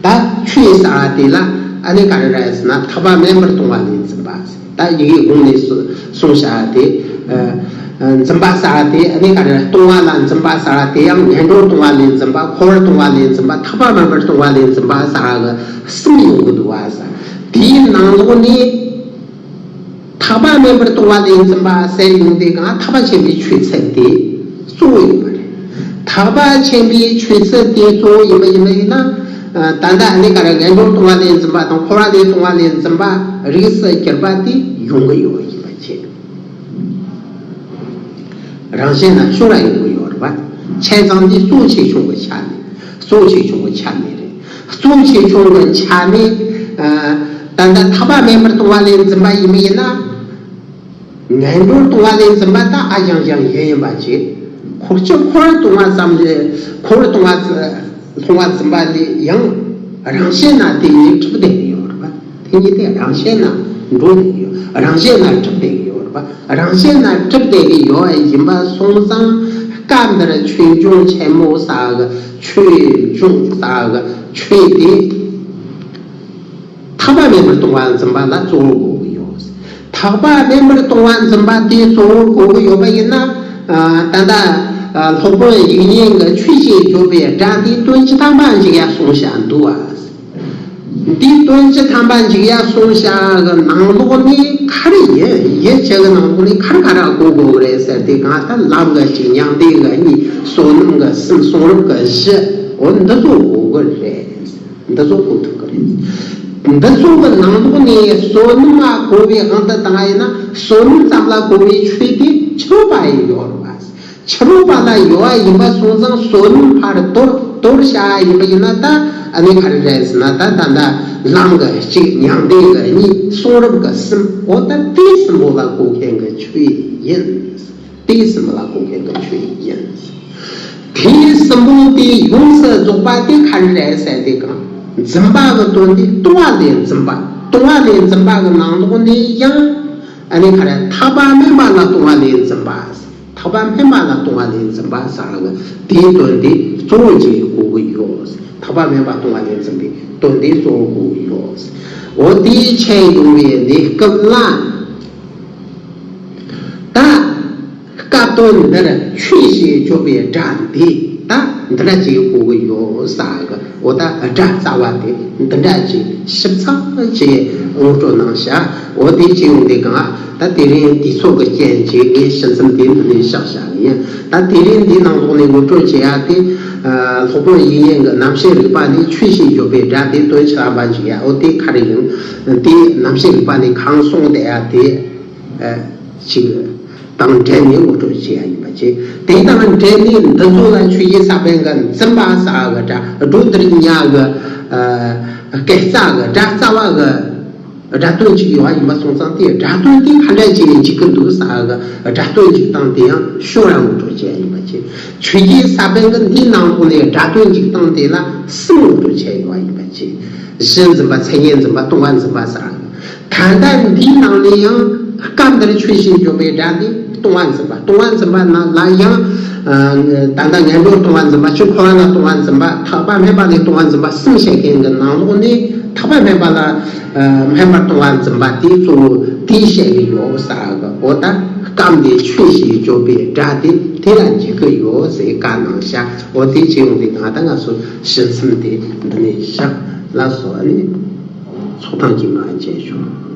ད་ཆོས་ཟེར་བ་དེ་ལ་ཨ་ནི་ག་རེ་རེད་ཟེར་ན། ཐེག་པ་དམན་པར་ལྟུང་བ་ལས་འཛིན་པ་ཟེར། ད་ཡི་གེ་གོང་ནས་གསུངས་བྱ་བ་དེ། འཛིན་པ་ཟེར་བ་དེ་ཨ་ནི་ག་རེ། ལྟུང་བ་ལ་འཛིན་པ་ཟེར་བ་དེ་ཡང་ངན་འགྲོར་ལྟུང་བ་ལས་འཛིན་པ། འཁོར་བར་ལྟུང་བ་ལས་འཛིན་པ། ཐེག་པ་དམན་པར་ལྟུང་བ་ལས་འཛིན་པ་ཟེར་གི་གསུམ་ཡོང་གི་འདུག་བ་ཟེར། དེའི་ནང་ལོགས་ནས། ཐེག་པ་དམན་པར་ལྟུང་བ་ལས་འཛིན་པ་ཟེར་ཡོང་དུས་སྒང་ཐེག་པ་ཆེན་པོའི་ཆོས་ཚན་དེ་གཙོ་བོ་ཡིན་པ་རེད། ཐེག་པ་ཆེན་པོའི་ཆོས་ཚན་དེ་གཙོ་བོ་ཡིན་པ་ཡིན་པ་ཡིན་ན། ད་ལྟ་ཨ་ནི་ག་རེ། ངན་འགྲོར་ལྟུང་བ་ལས་འཛིན་པ་དང་འཁོར་བ་ལས་ལྟུང་བ་ལས་འཛིན་པ་རིགས་སུ་གྱུར་པ་དེ་ཡོང་གི་ཡོད་པ་ཡིན་པ་བྱས། རང་བཞིན་ལ་ཤོར་བ་ཡོང་གི་ཡོད་རེད་པ། བྱས་ཙང་འདི་གཙོ་ཆེ་ཆུང་གི་ཆ་ནས། གཙོ་ཆེ་ཆུང་གི་ཆ་ནས་རེད། གཙོ་ཆེ་ཆུང་གི་ཆ་ནས། ད་ལྟ་ཐེག་པ་དམན་པར་ལྟུང་བ་ལས་འཛིན་པ་ཡིན་པ་ཡིན་ན། ངན་འགྲོར་ལྟུང་བ་ལས་འཛིན་པ་ད་ཨ་ཞང་ཞང་ཡིན་ཡིན་པ་བྱས། འཁོར་སྤྱི་འཁོར་ལྟུང་བ་ཙམ་ལས་འཁོར་ལྟུང་བ་ཙམ་ལྟུང་བ་འཛིན་པ་ལས་ཡང་རང་བཞིན་ན་དེ་གཉིས་གྲུབ་བསྡད་ཀྱི་ཡོད་རེད་པ། དེ་གཉིས་དེ་རང་བཞིན་ན་འགྲོ་བསྡད་ཀྱི་ཡོད། རང་བཞིན་ན་གྲུབ་བསྡད་ཀྱི་ཡོད་རེད་པ། རང་བཞིན་ན་གྲུབ་བསྡད་ཀྱི་ཡོད་ཡིན་པ་སོང་ཙང་སྐབས་འདིར་ཆོས་འབྱུང་ཆེན་མོ་ཟེར་གི་ཆོས་འབྱུང་ཟེར་གི་ཆོས་དེ། ཐེག་པ་དམན་པར་ལྟུང་བ་འཛིན་པ་ལ་གཙོ་བོར་གོ་གི་ཡོད། ཐེག་པ་དམན་པར་ལྟུང་བ་འཛིན་པ་དེ་གཙོ་བོར་གོ་གི་ཡོད་པ་ཡིན་ན། ད་ལྟ་སློབ་དཔོན་དབྱིག་གཉེན་གྱི་ཆོས་ཅེས་བརྗོད་པའི་སྒྲ་དེ་དོན་སྤྱི་དམ་པ་འཇུག་ཡ་གསུངས་བཞག་འདུག་བ། འདིའི་དོན་སྤྱི་དམ་པ་འཇུག་ཡ་གསུངས་བཞག་གི་ནང་ལོགས་ནས་ག་རེ་ཡིན་ཡིན་བྱེད་གི་ནང་ལོགས་ནས་ག་རེ་ག་རེ་གོ་དགོས་གི་རེད་ཟེར་དུས་གང་ལྟར་ལམ་གྱི་གཅིག་མྱང་འདས་ཀྱི་གཉིས་བསོད་ནམས་ཀྱི་གསུམ་གསུང་རབ་ཀྱི་བཞི་འོ་འདི་ཚོ་གོ་གི་རེད། འདི་ཚོ་གོ་ཐུབ་ཀྱི་རེད། འདི་ཚོ་གི་ནང་ལོགས་ནས་བསོད་ནམས་ལ་གོ་བའི་དབང་དུ་བཏང་ཡིན་ན་བསོད་ནམས་ཙམ་ལ་གོ་བའི་ཆོས་དེ་ཕྱི་རོལ་པ་ཡིན་ཡོད་རེད་པ། ཕྱི་རོལ་པ་ལ་ཡོད་པ་ཡིན་པ་སོང་ཙང་བསོད་ནམས་ཕར་དོར་དོར་བྱ་ཡིན་པ་ཡིན་ན་ད་ཨ་ནི་ག་རེ་རེད་ཟེར་ན་ད་ད་ལྟ་ལམ་གྱི་གཅིག་མྱང་འདས་ཀྱི་གཉིས་གསུང་རབ་ཀྱི་གསུམ་འོ་ད་དེ་གསུམ་པོ་ལ་གོ་མཁན་གྱི་ཆོས་ཡིན། དེ་གསུམ་ལ་གོ་མཁན་གྱི་ཆོས་ཡིན། དེ་གསུམ་པོ་དེ་ཡོངས་སུ་རྫོགས་པ་དེ་ག་རེ་རེད་ཟེར་དུས་གང་འཛིན་པ་གི་དོན་དེ་ལྟུང་བ་ལས་འཛིན་པ། ལྟུང་བ་ལས་འཛིན་པ་གི་ནང་ལོགས་ནས་ཡང་ཨ་ནི་ག་རེ་ཐེག་པ་དམན་པ་ལ་ལྟུང་བ་ལས་འཛིན་པ། ཐེག་པ་དམན་པ་ལ་ལྟུང་བ་ལས་འཛིན་པ་ཟེར་གི་དེའི་དོན་དེ་གཙོ་བོ་བྱེད་དགོས་ཀྱི་ཡོད། ཐེག་པ་དམན་པ་ལྟུང་བ་ལས་འཛིན་པའི་དོན་དེ་གཙོ་བོ་དགོས་ཀྱི་ཡོད། འོ་དེའི་ཆེད་ཡོང་བའི་གནས་སྐབས་ལ། ད། སྐབས་དོན་འདིར་ཆོས་ཞེས་བརྗོད་པའི་སྒྲ་འདི་ད་འདི་འདྲ་ཅིག་གོ་གི་ཡོད་ས་གི་འོ་ད་སྒྲ་རྩ་བ་དེ་འདི་འདྲ་ཅིག་ཞིབ་ཚགས་ཅིག་ངོ་སྤྲོད་གནང་བཞག་འོ་དེ་ཅིག་ཡོང་དུས་གང་ད་དེ་རིང་དུས་ཚོད་ཀྱི་རྐྱེན་གྱིས་ངས་ཞིབ་མཚམས་དེ་འདི་ནས་བཞག་བཞག་གི་ཡིན། ད་དེ་རིང་འདིའི་ནང་ལོགས་ནས་ངོ་སྤྲོད་བྱེད་ཡག་དེ། སློབ་དཔོན་དབྱིག་གཉེན་གྱི་རྣམ་བཤད་རིག་པ་ནས་ཆོས་ཞེས་བརྗོད་པའི་སྒྲ་དེ་དོན་ཆེ་ལ་འབའ་ཞིག་ཡ་འོ་དེ་ག་རེ་ཡིན། དེའི་རྣམ་བཤད་རིག་པ་ནས་གང་གསུངས་བསྡད་ཡ་དེ། ཅིག་དང་འབྲེལ་ནས་ངོ་སྤྲོད་བྱེད་ཡ་ཡིན་པ་བྱས། དེ་དང་འབྲེལ་ནས་འདི་ཚོ་ལ་ཆོས་ཀྱི་ས་པཎ་གྱི་འཛིན་པ་ཟེར་གི་སྒྲ་སྒྲོ་འདིར་ཉ་གི་སྐད་རྩ་གི་སྒྲ་རྩ་བ་གི་སྒྲ་དོན་གཅིག་ཡོད་པ་ཡིན་པ་སོང་ཙང་དེའི་སྒྲ་དོན་དེ་ག་འདྲ་བྱས་ནས་འཇུག་གི་འདུག་ཟེར་གི་སྒྲ་དོན་འཇུག་སྟངས་དེ་ཡང་ཤོ་ར་ངོ་སྤྲོད་བྱེད་ཡ་ཡིན་པ་བྱས། ཆོས་ཀྱི་ས་པཎ་གྱི་འདིའི་ནང་ལོགས་ནས་སྒྲ་དོན་འཇུག་སྟངས་དེ་ལ་གསུམ་ངོ་སྤྲོད་བྱས་ཡོད་པ་ཡིན་པ་བྱས། གཞི་འཛིན་པ་མཚན་ཉིད་འཛིན་པ་ལྟུང་བ་འཛིན་པ་ཟེར། ད་ལྟ་འདིའི་ནང་ནས་ཡང་སྐབས་འདིར་ཆོས་ཞེས་བརྗོད་པའི་སྒྲ་འདི་ལྟུང་བ་འཛིན་པ་ལྟུང་བ་འཛིན་པ་ན་ལ་ཡང་། ད་ལྟ་ངན་འགྲོར་ལྟུང་བ་འཛིན་པ་སྤྱི་འཁོར་བ་ལ་ལྟུང་བ་འཛིན་པ་ཐེག་པ་དམན་པ་ལས་ལྟུང་བ་འཛིན་པ་གསུམ་བཤད་མཁན་གྱི་ནང་ལོགས་ནས་ཐེག་པ་དམན་པ་ལ་དམན་པར་ལྟུང་བ་འཛིན་པ་དེ་གཙོ་བོ་དེ་བཤད་ཀྱི་ཡོད་ས་གི་འོ་ད་སྐབས་འདིར་ཆོས་ཞེས་བརྗོད་པའི་སྒྲ་དེ་དེ་ལ་འཇུག་གི་ཡོད་ཟེར་བཀའ་གནང་བཞག་འོ་དེ་བྱས་ཡོང་དུས་ང་ད་ང་ཚོ་ཞིབ་མཚམས་དེ་འདི་ནས་བཞག་ལགས་སོ། ཨ་ནི་ཚོགས་ཐེངས་གཅིག་མ་མཇལ་བྱུང་།